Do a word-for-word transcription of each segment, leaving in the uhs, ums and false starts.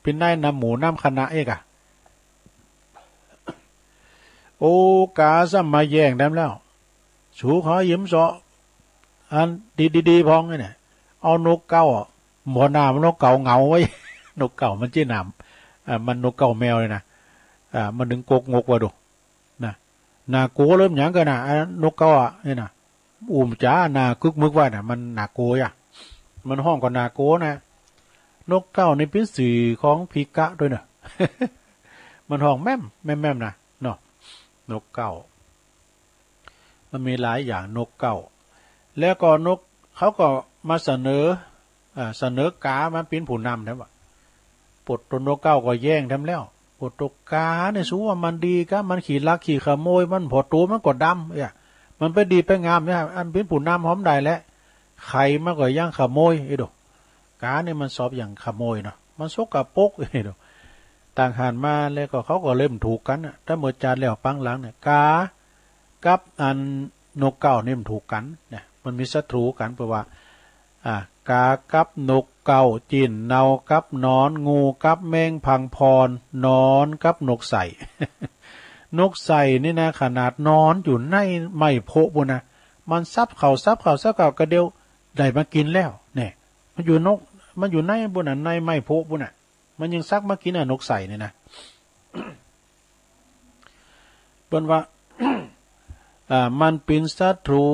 เป็นนายนำหมู่นำคณะเอกอะ โอ้ กาซ้ำมาแย่งแหลมแล้ว สูขอยืมเสาะ อันดีๆๆ พองเนี่ย เอานกเก๊าอะ บ่หน้ามันนกเก๊าเหงาไว้ นกเก๊ามันจื้อหนาม อ่า มันนกเก๊าแมวเลยนะ อ่า มันถึงกกงกว่าดู นะ หน้าโกเริ่มหยังกันนะ อ่ะ นกเก๊าอ่ะ นี่นะ อุ้มจ๋าหน้ากึกมึกไว้น่ะ มันหน้าโกอ่ะ มันฮ้องก็หน้าโกนะ นกเก๊านี่เป็นสื่อของผีกะด้วยเนอะ มันฮ้องแม่มแม่มแม่มนะ เนาะ นกเก๊า มันมีหลายอย่างนกเก๊า แล้วก็นก เขาก็มาเสนอ อ่า เสนอกามาเป็นผู้นำแหมวะ ปดตัวนกเก๊าก็แย่งแหมแล้ว ปดตัวนกาเนี่ยสู้ว่ามันดีกะ มันขี้ลักขี้ขโมย มันผ่อตัวมันก็ดำ เอ้ย มันไปดีไปงามเนี่ย อันเป็นผู้นำหอมได้แหละ ไข่มันก็ยังขโมย เอ้ยดู กาเนี่ยมันสอบอย่างขโมยเนาะ มันสกปรก เอ้ยดู ต่างหันมาแล้วก็เขาก็เริ่มถูกกันน่ะ แต่เมื่อจาดแล้วปางหลังเนี่ย กา กับอันนกเก๊านี่มันถูกกันนะ มันมีศัตรูกัน เพราะว่า อ่า กากับนกเก๊า จีนเนากับหนอน งูกับแมงพังพร หนอนกับนกใส่ นกใส่นี่นะ ขนาดนอนอยู่ในไม้โพธิ์ปู้นนะ มันสับเข้า สับเข้า สับเข้า กะเดียวได้มากินแล้ว เนี่ย มันอยู่นก มันอยู่ในปู้นน่ะ ในไม้โพธิ์ปู้นน่ะ มันยังสักมากินน่ะ นกใส่นี่นะ เปิ้นว่า อ่า มันเป๋นศัตรู๋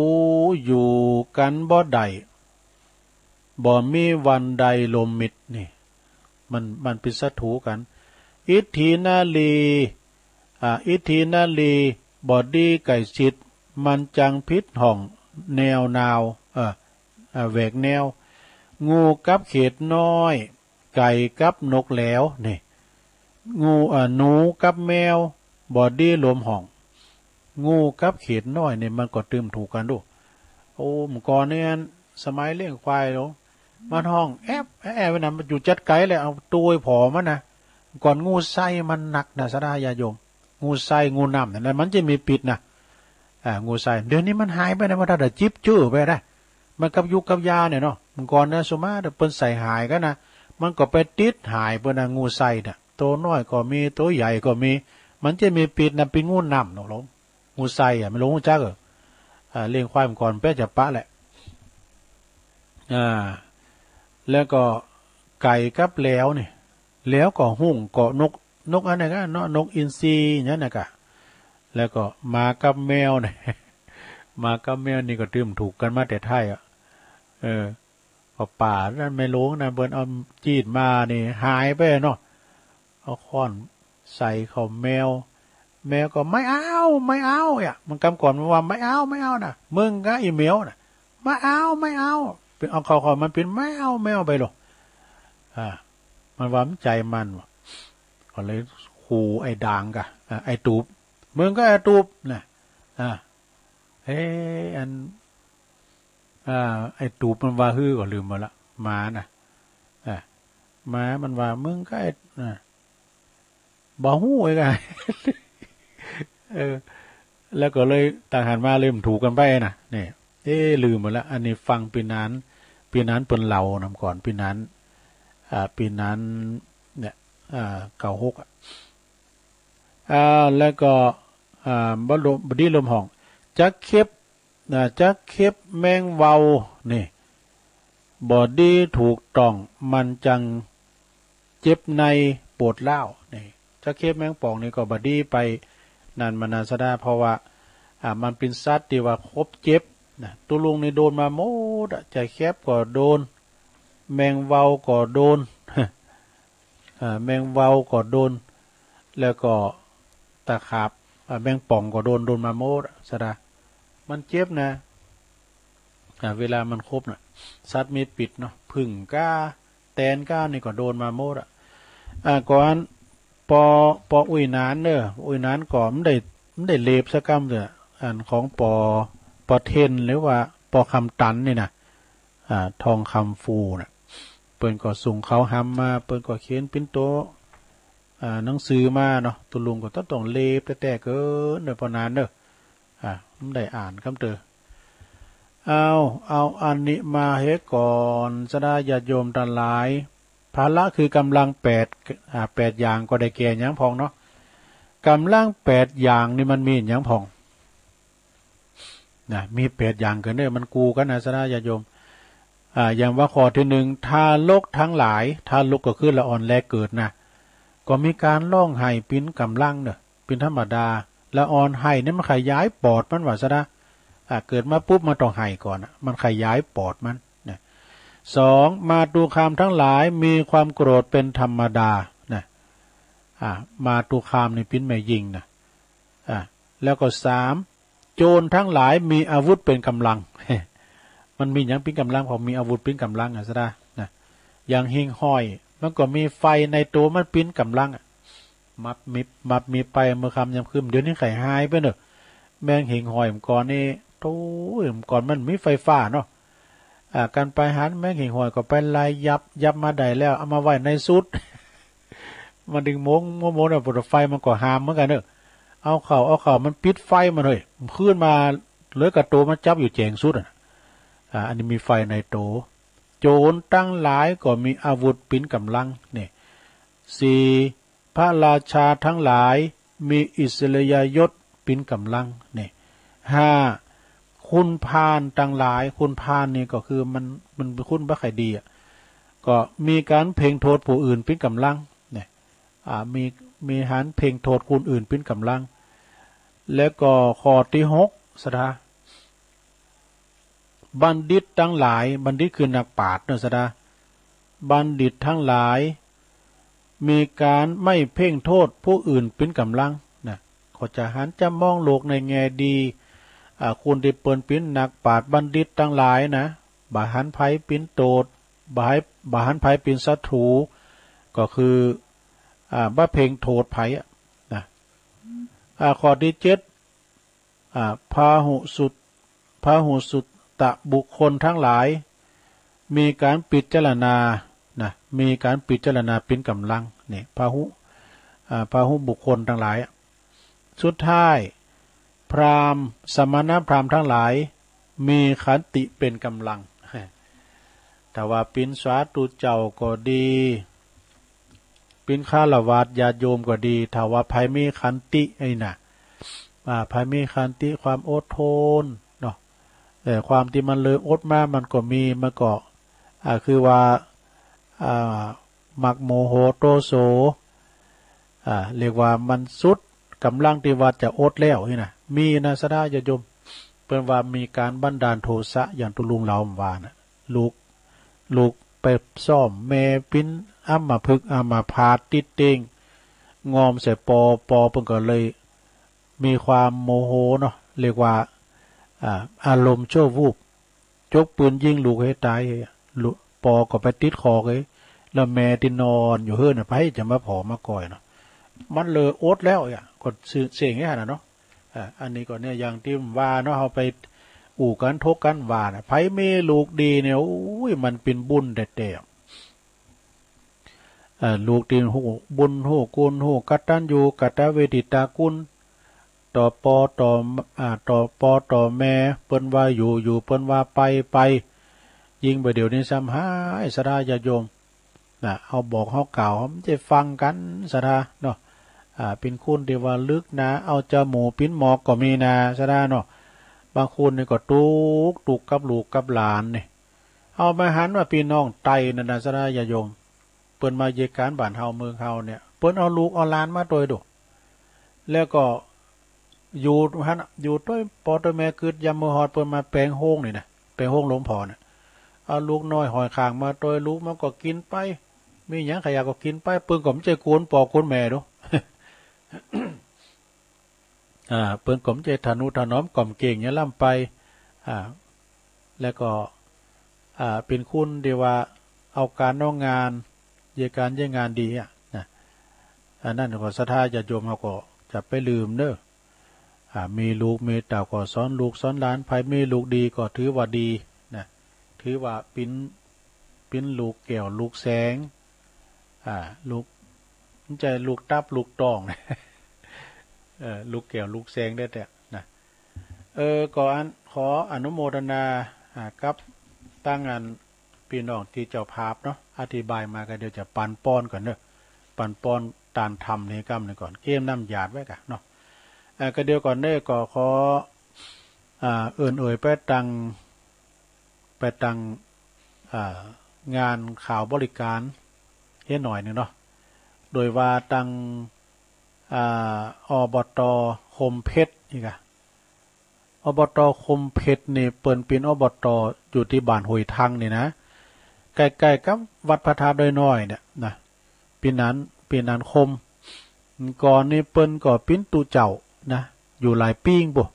อยู่กั๋นบ่ได้ บ่มีวันใดรวมมิตร นี่ มัน มันเป๋นศัตรู๋กั๋น อิทธินารี อ่า อิทธินารีบ่ดีใก้ชิด มันจั่งผิดห้องแนวนาว เอ่อ อ่า แหวกแนว งูกับเขดน้อย ไก่กับนกแหลว นี่ งู อ่า หนูกับแมว บ่ดีรวมห้อง งูกับเขดน้อยนี่มันก็ตื่มถูกกั๋นดู โอ้ เมื่อก่อนเนี่ย สมัยเลี้ยงควายหลวง มันฮ้องแอบแอบไว้นะ มันอยู่จัดไกลเลย เอาตัวผ่อมันนะ ก่อนงูใส่มันหนักนะ ศรัทธาญาติโยม งูใส่ งูน้ำเนี่ยนะ มันจะมีพิษนะ อ่า งูใส่ เดี๋ยวนี้มันหายไปนะ มันถ้าแต่จิ๊บจื้อไปได้ มันกับยุคกับยาเนี่ยเนาะ เมื่อก่อนนะ ส่วนมากเปิ้นใส่หายกั๋นนะ มันก็ไปติดหายเปิ้นนะ งูใส่เนี่ย ตัวน้อยก็มี ตัวใหญ่ก็มี มันจะมีพิษนะ เป๋นงูน้ำเนาะหลวง งูใส่อะ ไม่รู้จักเหรอ อ่า เลี้ยงควายเมื่อก่อนเป๊ะจะปะแหละ อ่า แล้วก็ไก่กับแหลวนี่ แหลวก็ฮุ่งเกาะนก นกอันนั้นก็เนาะ นกอินทรีอย่างนั้นนะกะ แล้วก็หมากับแมวเนี่ย หมากับแมวนี่ก็ตื่มถูกกั๋นมาแต่ไท้อะ เออ ก็ป่านั้นแม่หลวงนะ เปิ้นเอาจีดมานี่หายไปเนาะ เอาค้อนใส่เข้าแมว แมวก็ "ไม่เอา ไม่เอา" อ่ะ มันกำก่อนมันว่า "ไม่เอา ไม่เอา" นะ "มึงก็อีแมว" นะ "ไม่เอา ไม่เอา" เป๋น เอาเข้า เข้า มันเป๋น "แมว แมว" ไปโลด อ่า มันว่ามันใจ๋มันว่ะ ก็เลยขู่ไอ้ด่างกะ อ่า ไอ้ตูบ "มึงก็ไอ้ตูบ" นะ อ่า เอ๊ะ อัน อ่า ไอ้ตูบมันว่าหื้อก็ลืมไปละ หมาน่ะ อ่า หมามันว่า "มึงก็ไอ้" อ่า บ่ฮู้ไอ้กะ เออ แล้วก็เลยต่างหันมาเลยมันถูกกั๋นไปน่ะ เนี่ย เอ๊ะ ลืมไปละ อันนี้ฟังปี๋นั้น ปี๋นั้นเปิ้นเล่านำก่อน ปี๋นั้น อ่า ปี๋นั้น เนี่ย อ่า เก้าหก อ่ะ อ่า แล้วก็ อ่า บ่ลม บ่ดีลมห้อง จักเข็บ นะ จักเข็บแมงเวานี่ บ่ดีถูกต้อง มันจั่งเจ็บในปวดร้าว นี่ จักเข็บแมงป่องนี่ก็บ่ดีไป นั่นมานาสดา เพราะว่า อ่า มันเป๋นสัตว์ตี้ว่าคบเจ็บนะ ตุ๊ลุงนี่โดนมาหมดอะ จักเข็บก็โดน แมงเวาก็โดน อ่า แมงเวาก็โดน แล้วก็ตะขาบ อ่า แมงป่องก็โดน โดนมาหมดอะ สะดา มันเจ็บนะ อ่า เวลามันคบน่ะ สัตว์มีพิษเนาะ ผึ้งก้า แตนก้านี่ก็โดนมาหมดอะ อ่า ก่อน ปอ ปออุ๋ยหนานเนอะ อุ๋ยหนานก็บ่ได้ บ่ได้เลบสักกำเตื้อ อันของปอ ปอเทน หรือว่าปอคำตันนี่นะ อ่า ทองคำฟูน่ะ เปิ้นก็ส่งข่าวหำมา เปิ้นก็เขียนเป๋นโต อ่า หนังสือมาเนาะ ตุ๊ลุงก็ต้อง ต้องเลบแต๊ๆ เกินเนอะ ปอหนานเนอะ อ่า บ่ได้อ่านกำเตื้อ เอา เอาอันนี้มาเหียก่อน ศรัทธาญาติโยมตังหลาย พละคือกำลังแปด อ่า แปดอย่างก็ได้แก่หยังพ่องเนาะ กำลังแปดอย่างนี่มันมีหยังพ่อง นะ มีแปดอย่างกันเด้อ มันกู้กันนะ ศรัทธาญาติโยม อ่า อย่างว่าข้อที่หนึ่ง ทารกทั้งหลาย ทารกก็คือละอ่อนแรกเกิดนะ ก็มีการร้องไห้เป็นกำลังเนอะ เป็นธรรมดา ละอ่อนไห้นี่มันขยายปอดมันว่าซะนะ อ่า เกิดมาปุ๊บมันต้องไห้ก่อนอะ มันขยายปอดมันนะ สอง มาตุคามทั้งหลายมีความโกรธเป็นธรรมดานะ อ่า มาตุคามนี่เป็นแม่ญิงนะ อ่า แล้วก็สาม โจรทั้งหลายมีอาวุธเป็นกำลัง มันมีหยังเป็นกำลัง พอมีอาวุธเป็นกำลังอะซะนะ นะ อย่างหิ่งห้อย มันก็มีไฟในตัวมันเป็นกำลังอะ มับมิบ มับมิบไป เมื่อค่ำยามคืน เดี๋ยวนี้ไขหายไปเนอะ แมงหิ่งห้อยเมื่อก่อนนี่ โอ้ย เมื่อก่อนมันมีไฟฟ้าเนาะ อ่า การไปหันแมงหิ่งห้อยก็ไปไล่ยับ ยับมาได้แล้ว เอามาไว้ในสุด มันดึงโมง โมง โมงเนี่ย ไฟมันก็หามเหมือนกันเนอะ เอาเข้า เอาเข้า มันปิดไฟมันเฮ้ย มันขึ้นมา เหลือกับตัวมันจับอยู่แจ้งสุดอะ อ่า อันนี้มีไฟในตัว โจรทั้งหลายก็มีอาวุธเป็นกำลัง เนี่ย สี่ พระราชาทั้งหลายมีอิสริยยศเป็นกำลัง เนี่ย ห้า คุณพาลทั้งหลาย คุณพาลนี่ก็คือมัน มันเป็นคนบ่ค่อยดีอะ ก็มีการเพ่งโทษผู้อื่นเป็นกำลัง เนี่ย อ่า มี มีหารเพ่งโทษคนอื่นเป็นกำลัง แล้วก็ข้อที่หก ศรัทธา บัณฑิตทั้งหลาย บัณฑิตคือนักปราชญ์เนอะ ศรัทธา บัณฑิตทั้งหลาย มีการไม่เพ่งโทษผู้อื่นเป็นกำลังนะ ก็จะหันจะมองโลกในแง่ดี อ่า คนที่เปิ้นเป็นนักปราชญ์บัณฑิตทั้งหลายนะ บ่หันไผเป็นโตษ บ่หัน บ่หันไผเป็นศัตรู ก็คือ อ่า บ่เพ่งโทษไผอะนะ อ่า ข้อที่เจ็ด อ่า พาหุสุต พาหุสุตตะบุคคลทั้งหลาย มีการพิจารณา นะ มีการพิจารณาเป็นกำลัง เนี่ย พาหุ อ่า พาหุบุคคลทั้งหลายอะ สุดท้าย พราหมณ์ สมณพราหมณ์ทั้งหลาย มีขันติเป็นกำลัง ถ้าว่าเป็นสาธุเจ้าก็ดี เป็นฆราวาสญาติโยมก็ดี ถ้าว่าไผมีขันติไอ้น่ะ อ่า ไผมีขันติความอดทนเนาะ เอ่อ ความที่มันเลยอดมา มันก็มี มันก็ อ่า คือว่า อ่า มักโมโหโทโส อ่า เรียกว่ามันสุดกำลังที่ว่าจะอดแล้วนี่นะ มีนะ ศรัทธาญาติโยม เปิ้นว่ามีการบันดาลโทสะ อย่างตุลุงเราว่านะ ลูก ลูกไปซ้อมแม่ปิ้นอัมพฤกษ์อัมพาตติดเตียง งอมใส่ปอ ปอเปิ้นก็เลยมีความโมโหเนาะ เรียกว่า อ่า อารมณ์ชั่ววูบ จกปืนยิงลูกให้ตาย ลูก ปอก็ไปติดคอเลย แล้วแม่ที่นอนอยู่เฮือนน่ะ ไผจะมาผ่อมาก่อยเนาะ มันเลยอดแล้วอ่ะ ก็เสียงอย่างนั้นน่ะเนาะ อ่า อันนี้ก็เนี่ยอย่างที่ว่าเนาะ เฮาไปอู้กันถกกันว่านะ ไผมีลูกดีเนี่ย โอ้ย มันเป็นบุญแท้ๆ เอ่อ ลูกที่ฮู้บุญฮู้คุณฮู้กตัญญูกตเวทิตาคุณ ต่อปอต่อ อ่า ต่อปอต่อแม่ เปิ้นว่าอยู่ อยู่ เปิ้นว่าไป ไป ยิ่งไปเดี๋ยวนี้ซ้ำหายศรัทธาญาติโยม นะ เฮาบอกเฮากล่าว มันจะฟังกันศรัทธาเนาะ อ่า เป็นคนที่ว่าลึกนะ เอาจาหมู่ปิ้นหมอกก็มีนะศรัทธาเนาะ บางคนนี่ก็ตุ๊กข์ ตุ๊กข์กับลูกกับหลานนี่ เฮามาหันว่าพี่น้องไตนั่นนะศรัทธาญาติโยม เปิ้นมาเยียะการบ้านเฮาเมืองเฮาเนี่ย เปิ้นเอาลูกเอาหลานมาตวยดู แล้วก็อยู่หั้นน่ะ อยู่ตวยปอตวยแม่ กึ๊ดยามมื้อฮอดเปิ้นมาแปลงโฮงนี่นะ แปลงโฮงหลวงพ่อน่ะ เอาลูกน้อยห้อยข้างมาตวย ลูกมันก็กินไป มีหยังใครอยากก็กินไป เปิ้นก็บ่ใจ้กวนปอคนแม่ดู อ่า เปิ้นก็บ่ใจ้ทะนุถนอมก้อมเก้งหยังล้ำไป อ่า แล้วก็ อ่า เป็นคนที่ว่าเอาการเอางาน เยียะการเยียะงานดีอะนะ อันนั้นก็ศรัทธาญาติโยมเฮาก็จะไปลืมเนาะ อ่า มีลูกมีเต้าก็สอนลูกสอนหลาน ไผมีลูกดีก็ถือว่าดีนะ ถือว่าปิ้น ปิ้นลูกแก้วลูกแสง อ่า ลูก บ่ใจ้ลูกตับลูกต๊อง เออ ลูกแก้วลูกแสงแต๊ๆ นะ เออ ก็อัน ขออนุโมทนา อ่า กับตังอัน พี่น้องที่เจ้าภาพเนาะ อธิบายมาก็เดี๋ยวจะปันป้อนก่อนเนอะ ปันป้อนตานธรรมในค่ำนี้ก่อน เกมน้ำหยาดไว้ก่อนเนาะ เอ่อ ก็เดี๋ยวก่อนเนอะ ก็ขอ อ่า เอิ้นเอ่ยไปตัง ไปตัง อ่า งานข่าวบริการเฮ็ดหน่อยหนึ่งเนาะ โดยว่าตัง อ่า อบต.คมเพชรนี่กะ อบต.คมเพชรนี่เปิ้นเป๋นอบต.อยู่ตี้บ้านห้วยทังนี่นะ ใกล้ๆ กับวัดพระธาตุดอยน้อยเนี่ยนะ เป๋นอัน เป๋นอันคม ก่อนนี่เปิ้นก็เป๋นตุ๊เจ้านะ อยู่หลายปี๋ปู้น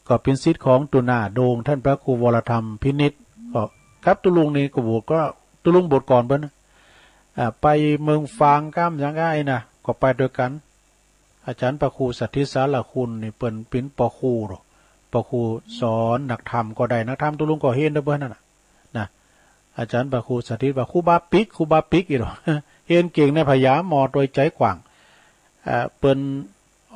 ก็เป๋นศิษย์ของตุ๊หน้าโด่ง ท่านพระครูวรธรรมพินิจ ก็กับตุ๊ลุงนี่ก็บวช ก็ตุ๊ลุงบวชก่อนเปิ้นนะ อ่า ไปเมืองฝางก้ามหยังก้าไอ้นะ ก็ไปด้วยกัน อาจารย์พระครูสถิตสารคุณนี่เปิ้นเป๋นป.ครู ป.ครูสอนนักธรรมก็ได้ นักธรรมตุ๊ลุงก็เฮียนด้วยเปิ้นนั่นน่ะ นะ อาจารย์พระครูสถิตว่า ครูบาปิ๊ก ครูบาปิ๊ก อีหรอ เฮียนเก่งใน พญาหมอโตยใจกว้าง เอ่อ เปิ้น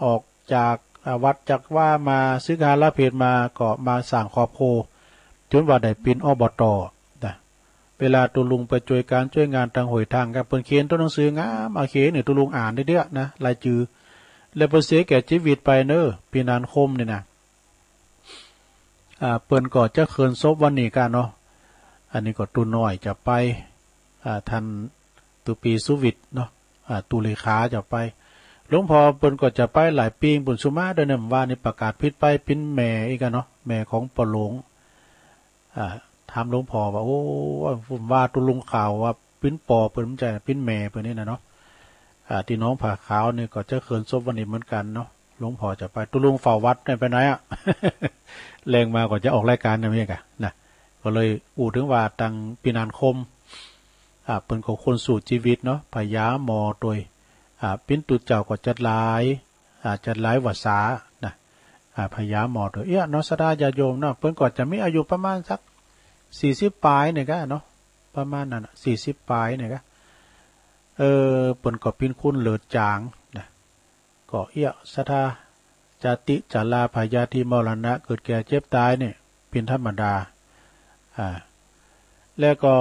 ออกจาก อ่า วัดจากว่ามาศึกษาลาเพศมา ก็มาสร้างครอบครัว จนว่าได้เป๋น อบต. นะ เวลาตุ๊ลุงไปช่วยการช่วยงานตางห้วยทังครับ เปิ้นเขียนตัวหนังสืองาม เอาเขียนให้ตุ๊ลุงอ่านเรื่อยๆ นะ รายจื่อ แล้วเปิ้นเสียแก่ชีวิตไปเนอะ เป๋นอันคมนี่นะ อ่า เปิ้นก็จะเคินศพวันนี้ก้าเนาะ อันนี้ก็ตุ๊น้อยจะไป อ่า ท่านตุ๊ปีสุวิทย์เนาะ อ่า ตุ๊เลขาจะไป หลวงพ่อเปิ้นก็จะไปหลายปี๋ปู้น สุมาเดือนนี้ว่านี่ประกาศผิดไปเป๋นแม่อีกอะเนาะ แม่ของป้อหลวง อ่า ถามหลวงพ่อว่า โอ้ ผมว่าตุ๊ลุงข่าวว่าเป๋นป้อเปิ้น บ่ใจ้เป๋นแม่เปิ้นนี่นะเนาะ อ่า ตี้หนองผาขาวนี่ก็จะเคินศพวันนี้เหมือนกันเนาะ หลวงพ่อจะไป ตุ๊ลุงเฝ้าวัดเนี่ยไปไหนอะ แลงมาก็จะออกรายการนะเมียกะนะ ก็เลยอู้ถึงว่าตังเป๋นอันคม อ่า เปิ้นก็คนสู้ชีวิตเนาะ พญาหมอโตย อ่า เป๋นตุ๊เจ้าก็จัดหลาย อ่า จัดหลายวาสานะ อ่า พญาหมอโตย เอี้ย เนาะ ศรัทธาญาติโยมเนาะ เปิ้นก็จะมีอายุประมาณสักสี่สิบปลายนี่กะเนาะ ประมาณนั้นน่ะ สี่สิบปลายนี่กะ เออ เปิ้นก็เป๋นคนเลิศจ๋างนะ ก็เอี้ย ศรัทธา จาติ ชรา พยาธิ มรณะ เกิดแก่เจ็บตายนี่เป๋นธรรมดา อ่า แล้วก็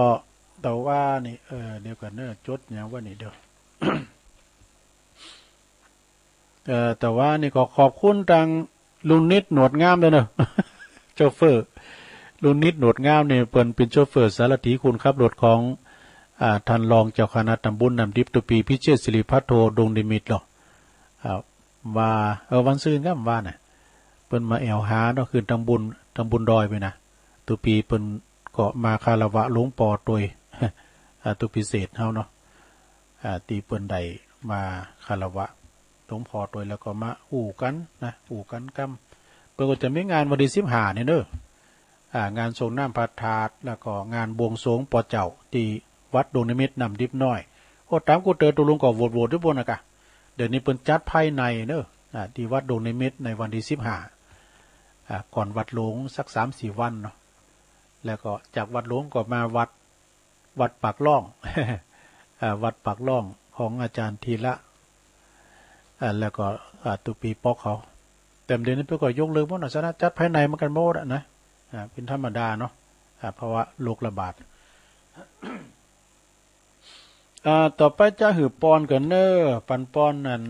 แต่ว่านี่ เออ เดี๋ยวก่อนเนอะ จดหยังไว้นี่ เดี๋ยว เอ่อ แต่ว่านี่ก็ขอบคุณตังลุงนิดหนวดงามด้วยเนอะ โชเฟอร์ ลุงนิดหนวดงามนี่เปิ้นเป๋นโชเฟอร์สารถีคนขับรถของ อ่า ท่านรองเจ้าคณะตำบลน้ำดิบ ตุ๊ปีพิเชษฐศิริพัทโท ดงนิมิตรเหรอ อ่า ว่า เออ วันซืนครับว่าน่ะ เปิ้นมาแอ่วหาเนาะ ขึ้นตำบล ตำบลดอยไปนะ ตุ๊ปีเปิ้นก็มาคารวะหลวงป้อโตย อ่า ตุ๊ปีเศรษฐเฮาเนาะ อ่า ตี้เปิ้นได้มาคารวะหลวงป้อโตย แล้วก็มาอู้กั๋นนะ อู้กั๋นกำ เปิ้นก็จะมีงานวันตี้สิบห้านี่เนอะ อ่า งานสรงน้ำพระธาตุ แล้วก็งานบวงสรวงป้อเจ้าตี้วัดดงนิมิตรน้ำดิบน้อย โอ้ ต๋ามกูเตอตุ๊ลุงก็โหวดๆ อยู่ปู้นนะกะ เดี๋ยวนี้เปิ้นจัดภายในเนอะ อ่า ตี้วัดดงนิมิตรในวันตี้สิบห้า อ่า ก่อนวัดหลวงสักสามสี่วันเนาะ แล้วก็จากวัดหลวงก็มาวัด วัดปากล่อง อ่า วัดปากล่องของอาจารย์ธีระ อ่า แล้วก็ อ่า ตุ๊ปีป๊อกเขา แต่เดี๋ยวนี้เปิ้นก็ยกเลิกหมดนะ สถานะจัดภายในเหมือนกันหมดอะนะ อ่า เป๋นธรรมดาเนาะ อ่า เพราะว่าโรคระบาด อ่า ต่อไปจะหื้อปอนกั๋นเนอะ ปันปอนนั่น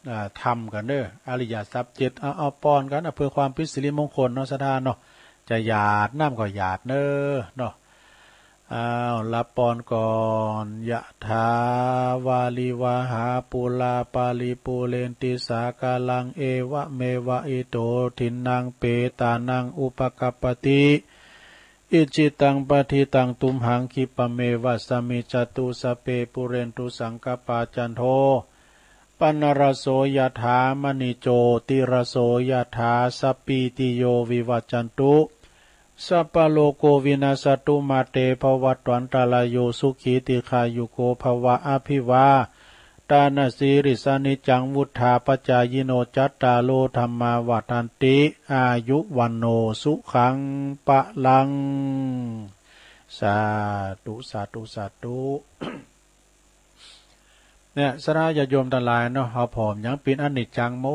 อ่า ธรรมกั๋นเนอะ อริยสัพเจ็ด เอา เอาปอนกั๋น เอาเพื่อความเป๋นสิริมงคลเนาะ ศรัทธาเนาะ จะหยาดน้ำก็หยาดเนอะ เนาะ อ้าว รับปอนก่อน ยะถา วาริวะหา ปูรา ปาริปูเรนติ สาคารัง เอวะเมวะ อิโต ทินนัง เปตานัง อุปะกัปปะติ อิจฉิตัง ปัตถิตัง ตุมหัง คิปะเมวะ สะมิจจตุ สัพเพ ปูเรนตุ สังกัปปา จันโท ปะนะระโส ยะถา มะณิ โจติระโส ยะถา สัพพีติโย วิวัจจันตุ สัพพะโรโค วินัสสะตุ มา เต ภะวัตวันตะราโย สุขี ทีฆายุโก ภะวะ อะภิวาตะนะสีลิสสะ นิจจัง วุฑฒาปะจายิโน จัตตาโร ธัมมา วัฑฒันติ อายุ วัณโณ สุขัง พะลัง สาธุ สาธุ สาธุ เนี่ย ศรัทธาญาติโยมตังหลายเนาะ เฮาผอมยังเป๋นอนิจจังหม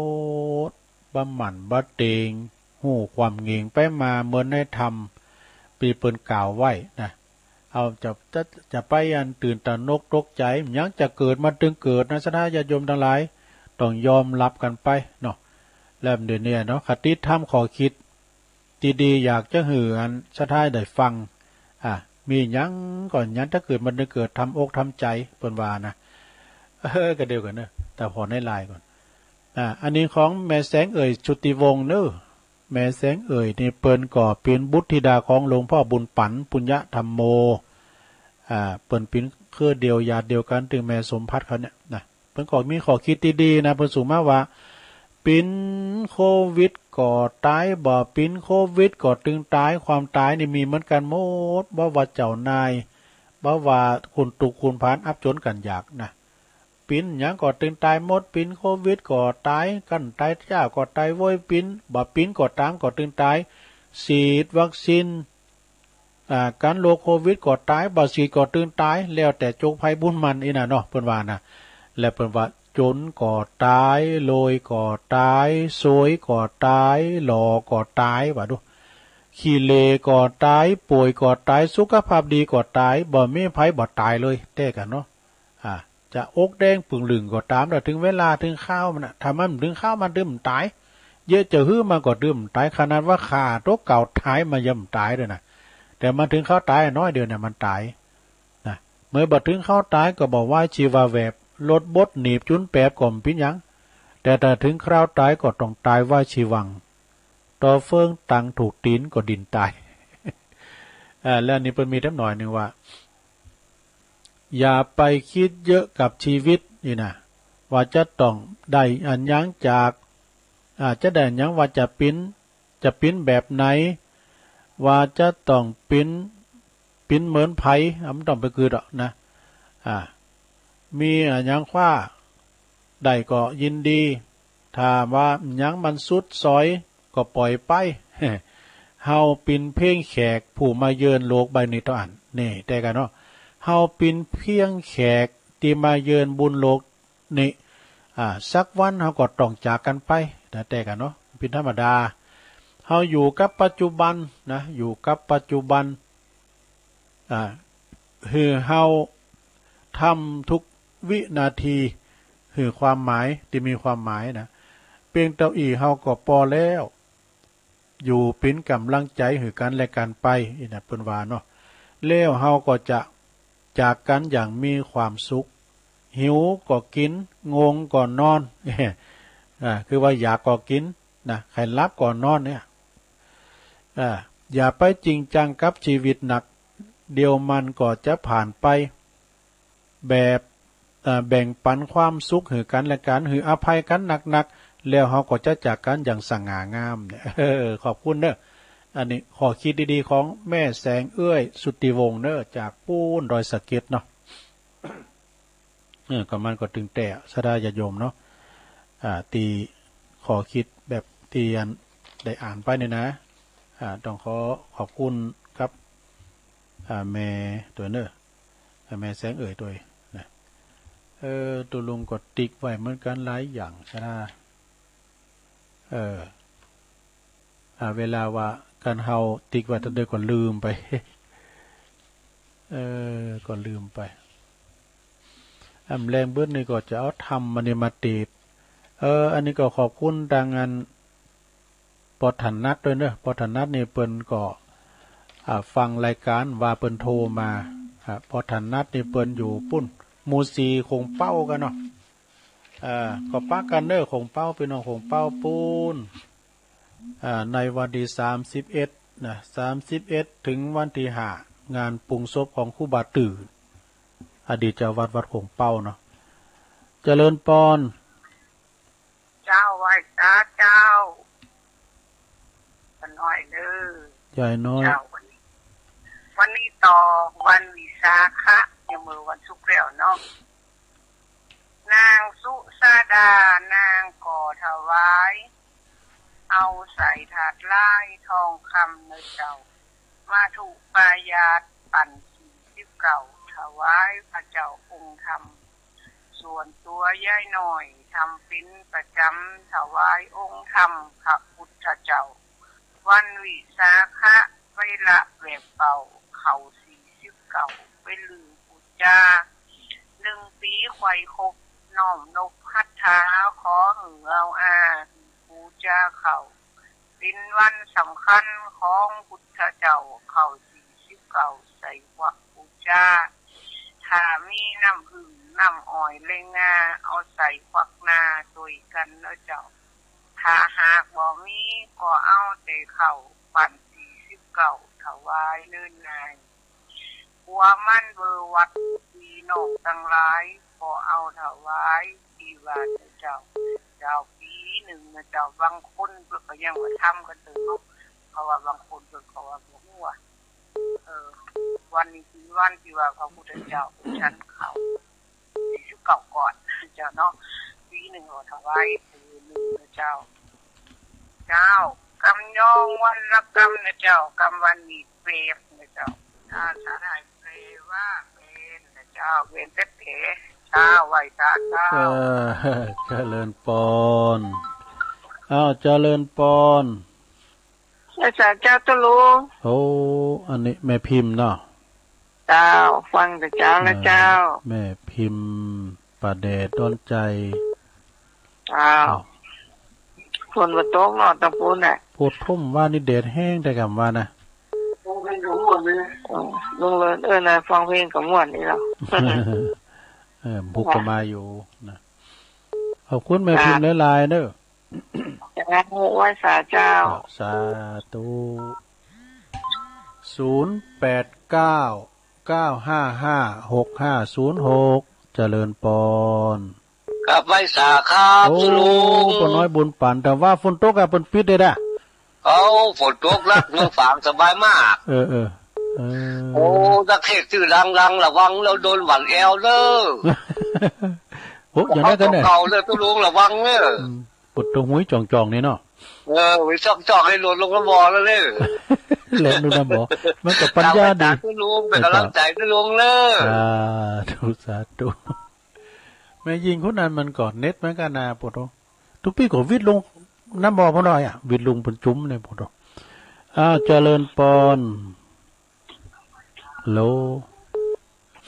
ด บ่หมั่นบ่เต็ง ฮู้ความเงงไปมาเหมือนในธรรมตี้เปิ้นกล่าวไว้นะ เอาจะ จะ จะไปอันตื่นตระหนกตกใจ๋ หยังจะเกิดมันตึงเกิดนะ ศรัทธาญาติโยมตังหลาย ต้องยอมรับกั๋นไปเนาะ แล้วเดี๋ยวนี้เนาะ คติธรรมข้อคิดดีๆ อยากจะหื้ออันศรัทธาได้ฟัง อ่า มีหยังก่อนหยังจะเกิดมันตึงเกิด ทำอกทำใจ๋ เปิ้นว่านะ เออ ก็เดียวกั๋นเนาะ แต่ผ่อในไลน์ก่อน อ่า อันนี้ของแม่แสงเอ่ย ชุติวงศ์เนาะ แม่แสงเอ่ยนี่เปิ้นก็เป๋นบุตรธิดาของหลวงพ่อบุญปั๋น ปุญญะธัมโม อ่า เปิ้นเป๋นเครือเดียวญาติเดียวกั๋น ตึงแม่สมภัทรเขาเนี่ยนะ เปิ้นก็มีข้อคิดดีๆ นะ เปิ้นส่งมาว่า เป๋นโควิดก็ต๋าย บ่เป๋นโควิดก็ตึงต๋าย ความต๋ายนี่มีเหมือนกั๋นหมด บ่ว่าเจ้านาย บ่ว่าคนตุกข์คนผานอับจนกั๋นอยากนะ เป๋นหยังก็ตึงต๋ายหมด เป๋นโควิดก็ต๋าย คันต๋ายเจ้าก็ต๋ายโว้ย เป๋น บ่เป๋นก็ต๋ามก็ตึงต๋าย ฉีดวัคซีน อ่า กั๋นโรคโควิดก็ต๋าย บ่ฉีดก็ตึงต๋าย แล้วแต่โจคภัยบุญมันอี้น่ะเนาะ เปิ้นว่านะ แล้วเปิ้นว่า จนก็ต๋าย รวยก็ต๋าย สวยก็ต๋าย หล่อก็ต๋าย ว่าดู ขี้เหร่ก็ต๋าย ป่วยก็ต๋าย สุขภาพดีก็ต๋าย บ่มีไผบ่ต๋ายเลย แต๊กั๋นเนาะ อ่า จะอกแดงปึ่งลึ่งก็ต๋าม แต่ถึงเวลาถึงคราวมันน่ะ ถ้ามันบ่ถึงคราวมันตึงบ่ต๋าย เยอะจะหื้อมันก็ตึงบ่ต๋าย ขนาดว่าฆ่าตั๋วเก่าต๋ายมันยังบ่ต๋ายเลยนะ แต่มันถึงคราวต๋ายน้อยเดียวเนี่ยมันต๋ายนะ เมื่อบ่ถึงคราวต๋ายก็บ่วายชีวาแวบ รถบดหนีบจุนแปบก็บ่เป๋นหยัง แต่ถ้าถึงคราวต๋ายก็ต้องต๋ายวายชีวัง ต่อเฟืองตังถูกตี๋นก็ดิ่นต๋าย อ่า แล้วอันนี้เปิ้นมีแถมหน่อยนึ่งว่า อย่าไปคิดเยอะกับชีวิตนี่นะ ว่าจะต้องได้อะหยังจาก อ่า จะได้อะหยัง ว่าจะเป๋น จะเป๋นแบบไหน ว่าจะต้องเป๋น เป๋นเหมือนไผ อ่า บ่ต้องไปกึ๊ดดอกนะ อ่า มีอะหยังคว้าได้ก็ยินดี ถ้าว่าอะหยังมันสุดซอยก็ปล่อยไป เฮาเป๋นเพียงแขกผู้มาเยือนโลกใบนี้เต้าอั้น นี่ แต๊กั๋นเนาะ เฮาเป๋นเพียงแขกตี้มาเยือนบุญโลกนี้ อ่า สักวันเฮาก็ต้องจากกั๋นไปนะ แต๊กั๋นเนาะ เป๋นธรรมดา เฮาอยู่กับปัจจุบันนะ อยู่กับปัจจุบัน อ่า หื้อเฮาทำทุกวินาที หื้อความหมายตี้มีความหมายนะ เปียงเต้าอี้เฮาก็ปอแล้ว อยู่เป๋นก๋ำลังใจ๋หื้อกั๋นและกั๋นไป อี้นะเปิ้นว่าเนาะ แล้วเฮาก็จะจากกั๋นอย่างมีความสุข หิวก็กิ๋น ง่วงก็นอน อ่า คือว่าอยากก็กิ๋นนะ ใค่หลับก็นอนเนี่ย อ่า อย่าไปจริงจังกับชีวิตนัก เดี๋ยวมันก็จะผ่านไป แบบ อ่า แบ่งปันความสุขหื้อกั๋นและกั๋น หื้ออภัยกั๋นนักๆ แล้วเฮาก็จะจากกั๋นอย่างสง่างามเนี่ย เออ ขอบคุณเนาะ อันนี้ข้อคิดดีๆ ของแม่แสงเอ่ย สุติวงศ์เนาะ จากปู๊นดอยสะเก็ดเนาะ เออ ก็มันก็ตึงแต๊ ศรัทธาญาติโยมเนาะ อ่า ตี้ข้อคิดแบบตี้อันได้อ่านไปนี่นะ อ่า ต้องขอขอบคุณครับ อ่า แม่ตวยเนาะ อ่า แม่แสงเอ่ยตวยนะ เออ ตุ๊ลุงก็ติ๊กไว้เหมือนกั๋นหลายอย่าง ศรัทธา เออ อ่า เวลาว่าคันเฮาติ๊กไว้ตังเดิมก็ลืมไป เออ ก็ลืมไป อำแรงเบิดนี่ก็จะเอาธรรมอันนี้มาติด เออ อันนี้ก็ขอบคุณตังอัน ปอถนัดตวยเนาะ ปอถนัดนี่เปิ้นก็ อ่า ฟังรายการว่าเปิ้นโทรมา อ่า ปอถนัดนี่เปิ้นอยู่ปู๊น หมู่สี่โขงเป๊ากั๋นเนาะ อ่า ก็ปะกั๋นเนาะ โขงเป๊า พี่น้องโขงเป๊าปู๊น อ่า ในวันตี้สามสิบเอ็ดนะ สามสิบเอ็ด ถึงวันตี้ห้า งานปลงศพของครูบาตื่น อดีตเจ้าวัดวัดโขงเป๊าเนาะ เจริญปอน เจ้า ไหว้สาเจ้า ป้าน้อยเด้อ ยายน้อย เจ้า วันนี้ วันนี้ต่อวันวิสาขะ ยังมื้อวันศุกร์แล้วเนาะ นางสุชาดานางก็ถวาย เอาใส่ถาดลายทองคำเนาะเจ้า มาธุปายาตปันสี่สิบเก้า ถวายพระเจ้าองค์ธรรม ส่วนตัวยายน้อยทำเป็นประจำถวายองค์ธรรมพระพุทธเจ้า วันวิสาขะ เวลาแวบเป่าเข้าสี่สิบ เก้า ไปลือปู๋จา หนึ่งปี๋ไขว่ครบ น้อมนบฮัตถา ขอหื้อเอาอา ปู๋จาเข้า เป๋นวันสำคัญของพุทธเจ้า เข้าสี่สิบเก้าใส่ควักปู๋จา ถ้ามีน้ำผึ้งน้ำอ้อยและงา เอาใส่ควักนาตวยกั๋นเน่อเจ้า ถ้าหากบ่มีก็เอาแต่ข้าวปั้นสี่สิบเก้าถวายเน่อนาย กั๋วมันเบอร์วัด ปี้น้องตังหลายก็เอาถวายตี้วัดเน่อเจ้า เจ้า ปี๋หนึ่งเน่อเจ้า บางคนเปิ้นก็ยังบ่ทำกั๋นเต๊อะเนาะ เพราะว่าบางคนเปิ้นก็ว่าบ่ฮู้ว่า เออ วันนี้เป๋นวันตี้ว่าพระพุทธเจ้าฉันข้าว สี่สิบเก้าก้อนเจ้าเนาะ ปี๋หนึ่งก็ถวายเป๋นหนึ่งเน่อเจ้า เจ้า กำยองวันละกำเน่อเจ้า กำวันนี้เปรียบเน่อเจ้า ถ้าสาหร่ายเปรียบว่าเป๋นเน่อเจ้า เป๋นเต๊ะเต๊ะ เจ้า ไหว้สาเจ้า เออ เจริญปอน อ้าว เจริญปอน ไหว้สาเจ้าตุ๊ลุง โอ้ อันนี้แม่พิมพ์เนาะ เจ้า ฟังแต่เช้าแล้วเจ้า เออ แม่พิมพ์ ป้าแดดดอนใจ เจ้า อ้าว ฝนบ่ตกเนาะตางปู๊นน่ะ ปู๊ดทุ่มว่านี่แดดแฮงแต่กำว่านะ เออ ลุงเลิศ เออ นะ ฟังเพลงก็ม่วนดีเนาะ เออ บุกเข้ามาอยู่นะ ขอบคุณแม่พิมพ์หลายๆเด้อ เจ้า ไหว้สาเจ้า สาธุ ศูนย์แปดเก้า เก้าห้าห้า หกห้าศูนย์หก เจริญปอน ครับ ไหว้สาครับ โอ้ ตุ๊ลุง ป้าน้อยบุญปัน แต่ว่าฝนตกอะ เปิ้นปิดเลยนะ เอ้า ฝนตกนัก เมืองฝางสบายมาก เออ เออ เออ โอ้ นักเทศน์ชื่อดังๆ ระวังแล้วโดนหวั่นแอวเด้อ โอ้ อย่างนั้นก็เนี่ย เก่าๆเด้อตุ๊ลุง ระวังเด้อ อืม ปวดตรงหุยจ่องๆนี่เนาะ เออ หุยจ่องๆ ให้หล่นลงน้ำบ่อแล้วเด้อ แหลมดูน้ำบ่อ มันก็ปัญญาดี สาธุลุง เป็นกำลังใจตุ๊ลุงเด้อ สาธุ สาธุ แม่ยิงคนนั้นมันก็เน็ตเหมือนกันนะ ปวดหัว ทุกปีก็วิดลงน้ำบ่อพอน้อยอะ วิดลงเป็นจุ่มเนี่ย ปวดหัว อ้าว เจริญปอน ฮัลโหล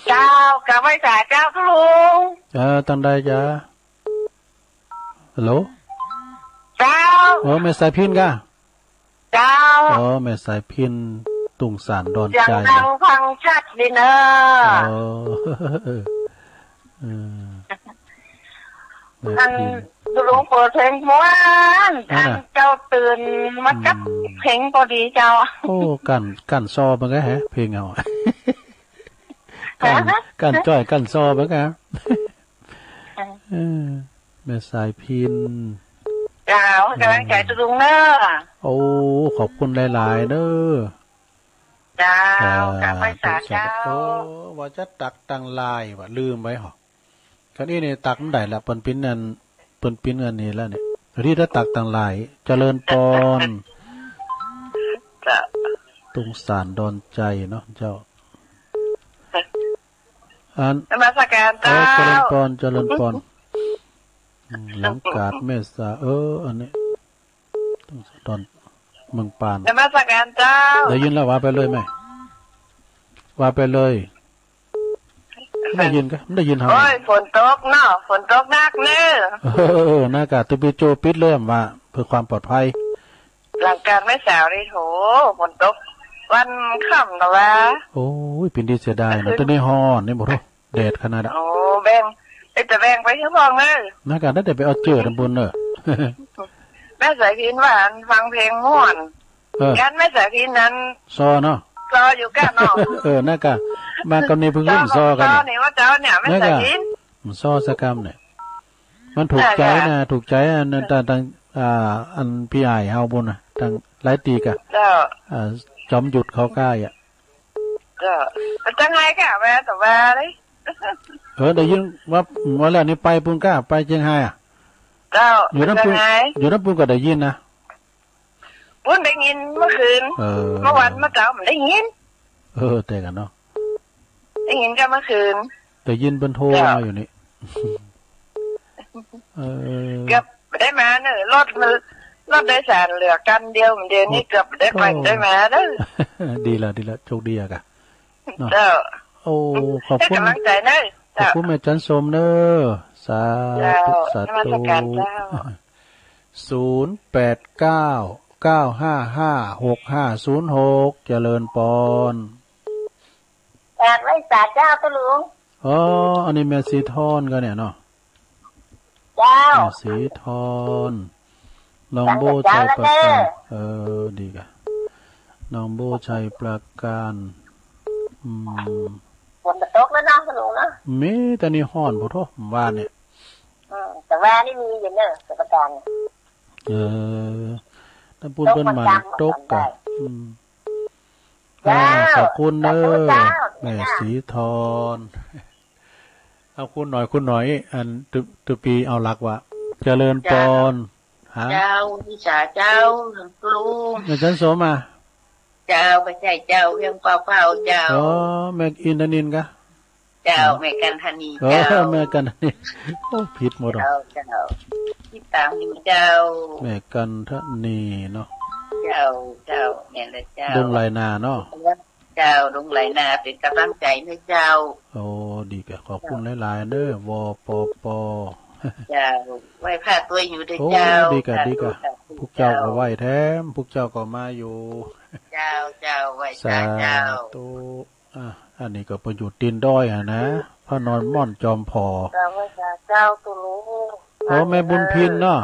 เจ้า กราบไหว้สาเจ้าตุ๊ลุง เออ ตังใดจ๊ะ ฮัลโหล เจ้า เออ แม่สายพิณฑ์ก่ะ เจ้า เออ แม่สายพิณฑ์ ตุงสารดอน เสียง ใจ ดังฟังชัดดีเนอะ เออ เออ แม่ อัน พิณฑ์ ตุ๊ลุงเปิดเพลงม่วน อันน่ะ อันเจ้าตื่นมากับ อืม เพลงพอดีเจ้า โอ้ กั้น กั้นซอมันก็แฮะ เพลงเอา กั้น ฮะ กั้นจ้อย กั้นซอมันก็ เออ แม่สายพิณฑ์ เจ้า กำลังใจตุ๊ลุงเนอะ โอ้ ขอบคุณหลายๆเด้อ เจ้า เจ้า กราบไหว้สาเจ้า สาธุ โอ้ ว่าจะตักตังไลน์ว่ะ ลืมไว้หรอ คันอี้นี่ตักมันได้ละ เปิ้นปิ้นอัน เปิ้นปิ้นอันนี้แล้วเนี่ย ที่ถ้าตักตังไลน์ เจริญปอน เจ้า ตุงสารดอนใจเนาะเจ้า อัน นมัสการเจ้า เออ เจริญปอน เจริญปอน อืม หลังกาดเมษา เออ อันนี้ ตอนเมืองปาน นมัสการเจ้า ได้ยินแล้ว ว่าไปเลยแม่ ว่าไปเลย ได้ยินก็ ได้ยินเฮา โอ้ย ฝนตกเนาะ ฝนตกหนักเนอะ เออ เออ เออ หน้ากาก ตุ๊ปีโจปิดเลยว่า เพื่อความปลอดภัย หลังกาดเมษานี่ โห ฝนตก วันค่ำนะวะ โอ้ย เป็นที่เสียดายนะ ตอนนี้ฮ้อนนี่บ่รู้ แดดขนาดอะ โอ้ แบ่ง เอ้ย แต่แบ่งไปคือพ่องเนอะ หน้ากาก ได้แต่ไปเอาเจิดอันบนเนอะ แม่สายพิณว่าอันฟังเพลงม่วน เออ งานแม่สายพิณนั้น ซอเนาะ ซออยู่ก้าเนาะ เออ หน้ากาก มากำนี้เพิ่งเริ่มซอกัน ซอนี่ว่าเจ้าเนี่ย แม่สายพิณ มันซอสักกำเนี่ย มันถูกใจนะ ถูกใจอันนั้น ต่าง ต่าง อ่า อันพี่อ้ายเฮาบุญนะ ต่างหลายตีกะ เจ้า อ่า จอมหยุดเขาก้าอ่ะ ก็เป็นจังไงกะแม่แต่ว่าเลย เออ ได้ยินว่า ว่าแล้วนี่ไปปุ้นกะ ไปเชียงรายอ่ะ เจ้า อยู่น้ำปุ้น เป็นจังไง อยู่น้ำปุ้นก็ได้ยินนะ ปุ้นได้ยินเมื่อคืน เออ เมื่อวันเมื่อเช้ามันได้ยิน เออ แต่กันเนาะ ได้ยินก็เมื่อคืน ได้ยินเปิ้นโทร เจ้า มาอยู่นี่ เออ เกือบได้มาเนอะ รถมัน รถโดยสารเหลือคันเดียว เดี๋ยวนี้เกือบได้ไปได้มาเด้อ ดีละ ดีละ โชคดีอะกะ เนาะ เจ้า โอ้ ขอบคุณ ให้กำลังใจนะ ขอบคุณ เจ้า แม่จันสมเนอะ สาธุ เจ้า สาธุ นมัสการเจ้า ศูนย์แปดเก้า เก้าห้าห้า หกห้าศูนย์หก เจริญปอน ฝากไว้สาเจ้าตุ๊ลุง อ๋อ อันนี้แม่สีทอนก็เนี่ยเนาะ เจ้า แม่สีทอน น้องโบชัยประการ เออ ดีกะ น้องโบชัยประการ อืม ฝนจะตกแล้วเนาะตุ๊ลุงเนาะ มีแต่นี่ฮ้อนพุ้นโธ่ ว่าเนี่ย อืม แต่ว่านี่มีอยู่เนอะ สมุทรปราการ เออ ถ้าพูดเปิ้นมาตกกะ อืม เจ้า อ่า ขอบคุณเด้อ สาธุเจ้า แม่สีทอน เอาคุณหน่อย คุณหน่อย อันตุ ตุปีเอาหลักว่า เจริญปอน เจ้า ฮะ เจ้า วิสาเจ้า ลุง แม่จันสมอ่ะ เจ้า ไม่ใช่เจ้า เวียงป่าเป้าเจ้า อ๋อ แม่อินทนินกะ เจ้า แม่กันธนี เออ เจ้า แม่กันธนี โอ้ ผิดหมดอ่ะ เจ้า เจ้า ติดตามอยู่เจ้า แม่กันธนีเนาะ เจ้า เจ้า แม่นละเจ้า ดงไหลนาเนาะ เจ้า ดงไหลนา เป็นกำลังใจให้เจ้า โอ้ ดีกะ ขอบคุณหลายๆ เด้อ วปป เจ้า ไหว้พระตัวอยู่เด้อ โอ้ เจ้า ดีกะ สาธุ ดีกะ สาธุ พวกเจ้าก็ เจ้า ไหว้แถม พวกเจ้าก็มาอยู่ เจ้า เจ้า ไหว้พระเจ้า สาธุ อ่ะ อันนี้ก็ไปอยู่ตีนดอยอะนะ พระนอนม่อนจอมผอ เจ้า ไหว้พระเจ้าตุ๊ลุง โอ้ แม่บุญพินเนาะ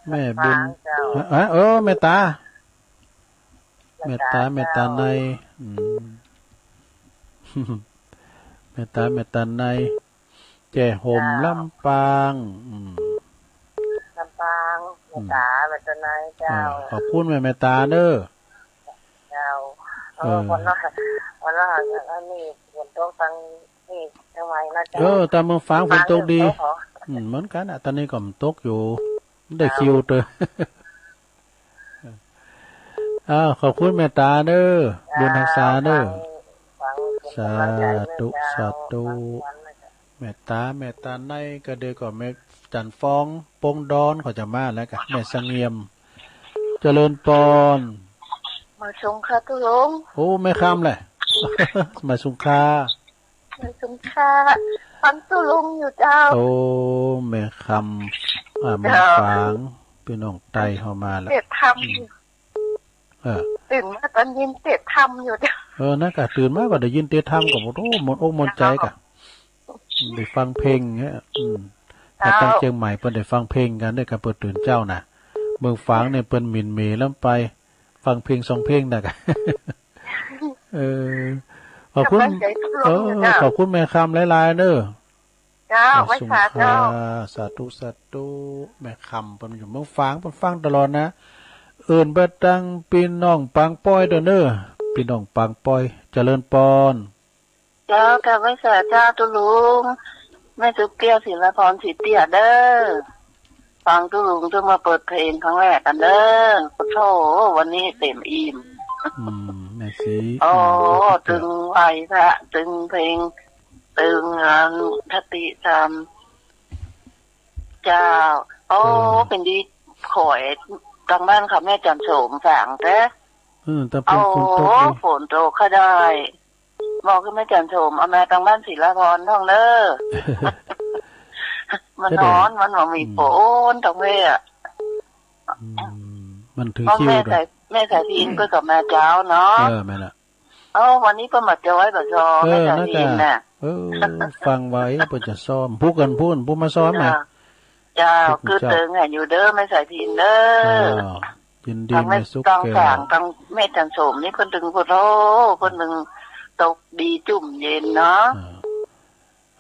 แม่บุญ เจ้า ฮะ เออ แม่ตา แม่ตา แม่ตา แม่ตา เจ้า ใน อืม แม่ตา แม่ตาใน แจ่โฮม เจ้า ลำปาง อืม ลำปาง อืม แม่ตา แม่ตาใน เจ้า เออ ขอบคุณแม่ แม่ตาเด้อ เจ้า เออ เออ วันละ วันละ อันนี้ฝนตกทางนี่ทางไหนนะเจ้า เออ ตามเมืองฝางฝนตกดี ฝางอยู่ อืม เหมือนกันอ่ะ ตอนนี้ก็มันตกอยู่ ได้ เจ้า คิวเตอร์ อ้าว ขอบคุณแม่ตาเด้อ เจ้า บุญรักษาเด้อ ฟัง ฟังเป็นกำลังใจให้เจ้า สาธุ สาธุ ฟังวันนะเจ้า แม่ตา แม่ตาในก็เดียวก็แม่จันฟอง ปงดอนเขาจะมาแล้วกะ แม่เสงี่ยม เจริญปอน มาส่งค่ะตุ๊ลุง โอ้ แม่คำแหละ มาส่งค่ะ มาส่งค่ะ ฟังตุ๊ลุงอยู่เจ้า โอ้ แม่คำ อ่า แม่ เจ้า ฝาง พี่น้องไตเขามาแล้ว เทศน์ธรรม อืม เออ ตื่นมาตอนเย็นเทศน์ธรรมอยู่เจ้า เออ นั่นกะ ตื่นมาก็ได้ยินเทศน์ธรรมก็ โอ้ ม่วนอกม่วนใจกะ ได้ฟังเพลงเนี่ย อืม ถ้า เจ้า ตั้งเชียงใหม่เปิ้นได้ฟังเพลงกันเด้อ คันเปิ้นตื่นเช้านะ เมืองฝางเนี่ยเปิ้นหมิ่นเหม่ลำไป ฟังเพลงสองเพลงนะกะ เออ ขอบคุณ กำลังใจทุกคน เออ นะเจ้า ขอบคุณแม่คำหลายๆ เด้อ เจ้า ไหว้สาเจ้า สาธุ สาธุ แม่คำเปิ้นอยู่เมืองฝาง เปิ้นฟังตลอดนะ เอิ้นไปตังพี่น้องปางป้อยเด้อเนอะ พี่น้องปางป้อย เจริญปอน เจ้า กราบไหว้สาเจ้าตุ๊ลุง แม่สุกแก้ว ศิลาพร ศรีเตี้ยเด้อ ฟังตุ๊ลุงเพิ่งมาเปิดเพลงครั้งแรกกันเด้อ โอ้โห วันนี้เต็มอิ่ม อืม แม่สี โอ้ อืม ตึงไหว้พระ ตึงเพลง ตึงงานคติธรรม เจ้า โอ้ เออ เป็นดีขอยตังบ้านเขาแม่จันโสมฝางแต๊ อืม แต่เป็น โอ้ ฝนตกอยู่ ฝนตกก็ได้ บอกคือแม่จันโสม เอามาตังบ้านศิลาพรท่องเด้อ มัน จะได้ ฮ้อน มันบ่มี อืม ฝนตรงนี้อะ อืม มันถือ เพราะ คิว แม่ ด้วย สาย แม่สายพินก็กลับมาเจ้าเนาะ เออ แม่นละ โอ้ วันนี้เปิ้นมาจอยบ่ซอ เออ แม่สายพินน่ะ น่าจะ เออ ฟังไว้เปิ้นจะซ้อม ผู้กันพู้น ผู้มาซ้อมน่ะ เจ้า เจ้า พวกเจ้า คือตึงให้อยู่เด้อ แม่สายพินเด้อ อ้าว ยินดี ทั้งแม่ แม่สุกแก้ว ทั้งสาง ทั้งแม่จันโสมนี่เพิ่นตึงพุทโธ เพิ่นตึงตกดีจุ่มเย็นเนาะ อ่า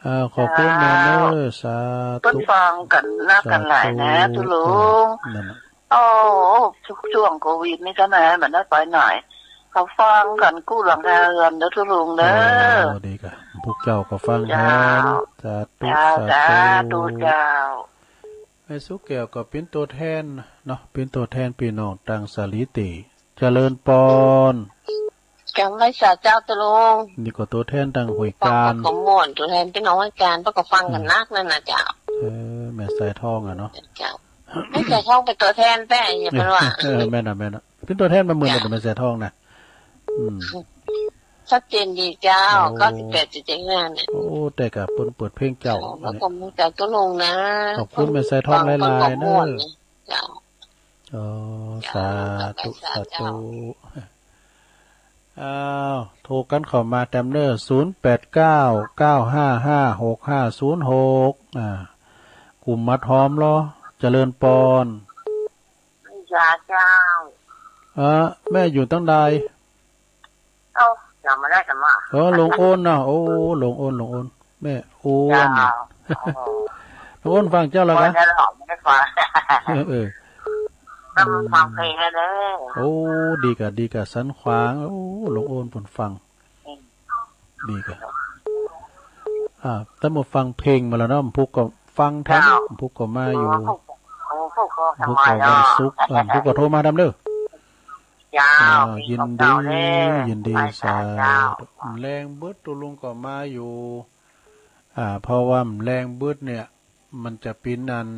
อ่า ขอบคุณแม่เนอะ เจ้า สาธุ เปิ้นฟังกันนักกันหลายนะ สาธุ ตุ๊ลุง เออ นั่นน่ะ โอ้ ช่วงโควิดนี่ก็นะ มันได้ไปไหน เขาฟังกันกู้หลังคาเรือนเด้อตุ๊ลุงเด้อ โอ้ ดีกะ พวกเจ้าก็ฟังแทน เจ้า สาธุ เจ้า สาธุ สาธุเจ้า แม่สุกแก้วก็เป็นตัวแทนเนาะ เป็นตัวแทนพี่น้องตังสาลีเต เจริญปอน กราบไหว้สาเจ้าตุ๊ลุง นี่ก็ตัวแทนตังห้วยกาญ ก็ม่วน ตัวแทนพี่น้องห้วยกาญ เปิ้นก็ฟังกันนักนั่นนะเจ้า เออ แม่สายทองอะเนาะ เจ้า แม่สายทองเป็นตัวแทนแต๊ อย่าไปว่า เออ แม่นอะ แม่นอะ เป็นตัวแทนมาเมือง เจ้า แต่แม่สายทองนะ อืม ชัดเจนดีเจ้า โอ้ เก้าสิบแปดจุดเจ็ดห้า เนี่ย โอ้ แต่กะเปิ้นเปิดเพลงเจ้า เจ้า แล้วก็มีแต่ตุ๊ลุงนะ ขอบคุณแม่สายทองหลายๆ เนอะ ฟังเปิ้นก็ม่วนนะ เจ้า อ๋อ เจ้า สาธุ เจ้า สาธุ อ้าว โทรกันเข้ามาแต้มเนอะ ศูนย์แปดเก้า เก้าห้าห้า หกห้าศูนย์หก อ่า กลุ่มมัดหอมเหรอ เจริญปอน เจ้า เอ่อ แม่อยู่ตั้งใด เอ้า จำไม่ได้ จำว่า เออ หลวงโอนนะ โอ้ หลวงโอน หลวงโอน แม่โอน เจ้า โอ้ หลวงโอนฟังเจ้าแล้วกะ ไม่ได้หรอก ไม่ได้ฟัง เออ เออ ก็มันฟังเพลงแล้วเด้อ โอ้ ดีกะ ดีกะ สันขวาง โอ้ หลวงโอนเปิ้นฟัง อืม ดีกะ อ่า แต่เมื่อฟังเพลงมาแล้วเนาะ พุกก็ฟังแทน เจ้า พุกก็มาอยู่ อ๋อ พุก พุกก็ พุกก็วันศุกร์ อ่า พุกก็โทรมาแต้มเนอะ เจ้า อ่า ยินดี ยินดี สาธุ แรงบึดตุ๊ลุงก็มาอยู่ อ่า เพราะว่าแรงบึดเนี่ย มันจะเป็นอัน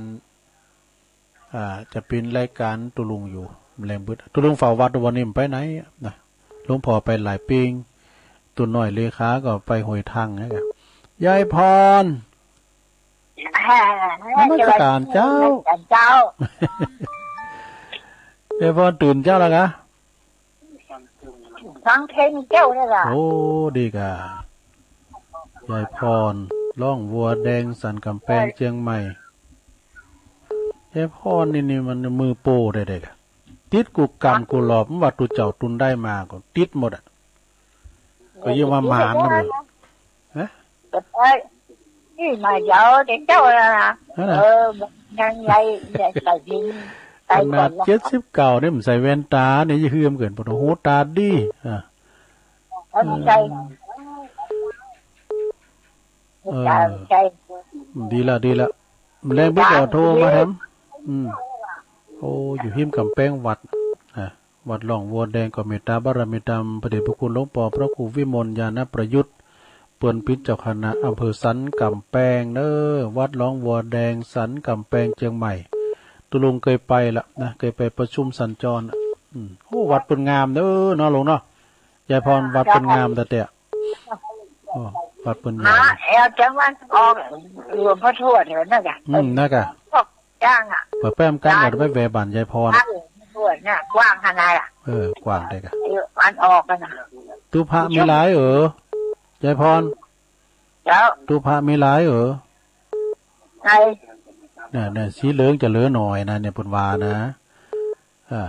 อ่า จะเป็นรายการตุ๊ลุงอยู่ แรงบึด ตุ๊ลุงเฝ้าวัดวันนี้มันไปไหนนะ หลวงพ่อไปหลายปิง ตุ๊น้อยเลขาก็ไปห้วยทังนะ ยายพร อ่า นมัสการเจ้า นมัสการเจ้า ยายพรตื่นเจ้าแล้วกะ ฟังเพลงเจ้านี่ล่ะ โอ้ ดีกะ ยายพร ร้องวัวแดงสันกำแพงเชียงใหม่ ยายพรนี่ นี่มันมือโปรได้ๆ กะ ติดกู้กำกู้หลอบ มันว่าตุ๊เจ้าตุนได้มาก็ติดหมดอ่ะ ก็ยังว่าหมานนั่นเลย ฮะ เอ้ย นี่มาเดี๋ยวเดี๋ยวเจ้าละนะ นั่นน่ะ เออ ยังไงเนี่ย ใส่ดิน ขนาดเจ็ดสิบเก้าเนี่ยมันใส่แว่นตาเนี่ย ยังเฮือมเกิน ปะโถ หูตาดี อ่ะ เออ ใส่ เออ ใส่ ดีละ ดีละ แลงปุ๊บก็โทรมาแถม อืม โอ้ อยู่หิมกำแพงวัด อ่ะ วัดหนองวัวแดงก็เมตตาบารมีธรรม พระเดชพระคุณหลวงปอพระครูวิมลญาณประยุทธ์ เปิ้นเป๋นเจ้าคณะอำเภอสันกำแพงเนอ วัดหนองวัวแดงสันกำแพงเจียงใหม่ ตุ๊ลุงเคยไปละนะ เคยไปประชุมสัญจร อืม โอ้ วัดเปิ้นงามเนอ เนาะลุงเนาะ ยายพร วัดเปิ้นงามแต่แต่ โอ้ วัดเปิ้นใหญ่ มาแอวจังหวัดออก หลวงพ่อทวดแถวนั้นน่ะ อืม นั่นกะ พวกจ้างอ่ะ เปิดแป้มกั้นก็ไปแวะบ้านยายพร บ้านหลวงพ่อทวดเนี่ย กว้างขนาดอ่ะ เออ กว้างแต่กะ เออ อันออกกันน่ะ ตู้พระมีหลายเออ ยายพร เจ้า ตู้พระมีหลายเออ ไง เนี่ย เนี่ย สีเหลืองจะเหลือหน่อยนะ เนี่ย เปิ้นว่านะ อ่า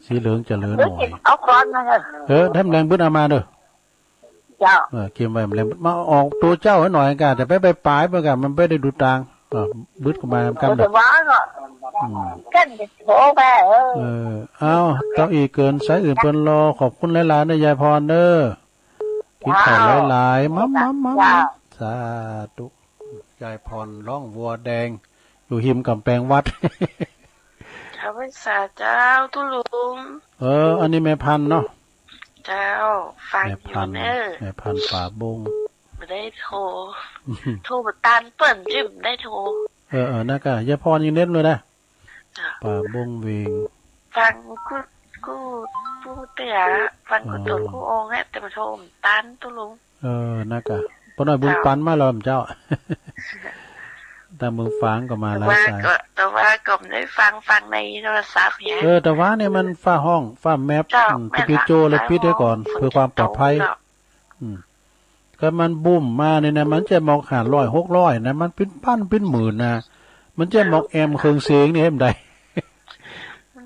สีเหลืองจะเหลือหน่อย เอาค้อนมาเถอะ เออ แถมแลงบึดเอามาเด้อ เจ้า เออ เก็บไว้แลงบึด มาออกตัวเจ้าให้หน่อยกะ แต่ไปไปปลายเปิ้นกะ มันไม่ได้ดูตาง อ่า บึดเข้ามากันเด้อ เดี๋ยวว่าก็ อืม กันโทรไป เออ เออ เอา เต้าอีเกินสายอื่นเปิ้นรอ ขอบคุณหลายๆ นะยายพรเด้อ กินข้าวหลายๆ มัมมัมมัม เจ้า สาธุ ยายพรร้องวัวแดง อยู่หิมกำแพงวัด เจ้าพรรษาเจ้าตุ๊ลุง เออ อันนี้แม่พันธุ์เนาะ เจ้า ฟังอยู่เนอะ แม่พันธุ์ แม่พันธุ์ป่าบง บ่ได้โทร โทรบ่ตันเปิ้นจึงได้โทร เออ เออ นั่นกะ ยายพรยังเน้นเลยนะ เจ้า ป่าบงเวง ฟังกู้ กู้ กู้เตื้อ ฟังกู้ตน อ๋อ กู้องค์เนี่ย แต่บ่โทรบ่ตันตุ๊ลุง เออ นะกะ ป้าน้อยบุญปันมาแล้วเจ้า ตางเมืองฝางก็มาหลายสาย แต่ว่าก็ แต่ว่าก็ได้ฟัง ฟังในโทรศัพท์เนี่ย เออ แต่ว่าเนี่ยมันฟ้าฮ้อง ฟ้าแมป เจ้า อืม แม่นละ ปิดโจ้เลย ปิดไว้ก่อน เพื่อความปลอดภัย อืม ก็มันบุ้มมาเนี่ยนะ มันจะหมอกห้าร้อย หกร้อยนะ มันเป็นพันเป็นหมื่นนะ มันจะหมอกแอมเครื่องเสียงเนี่ย ให้มันได้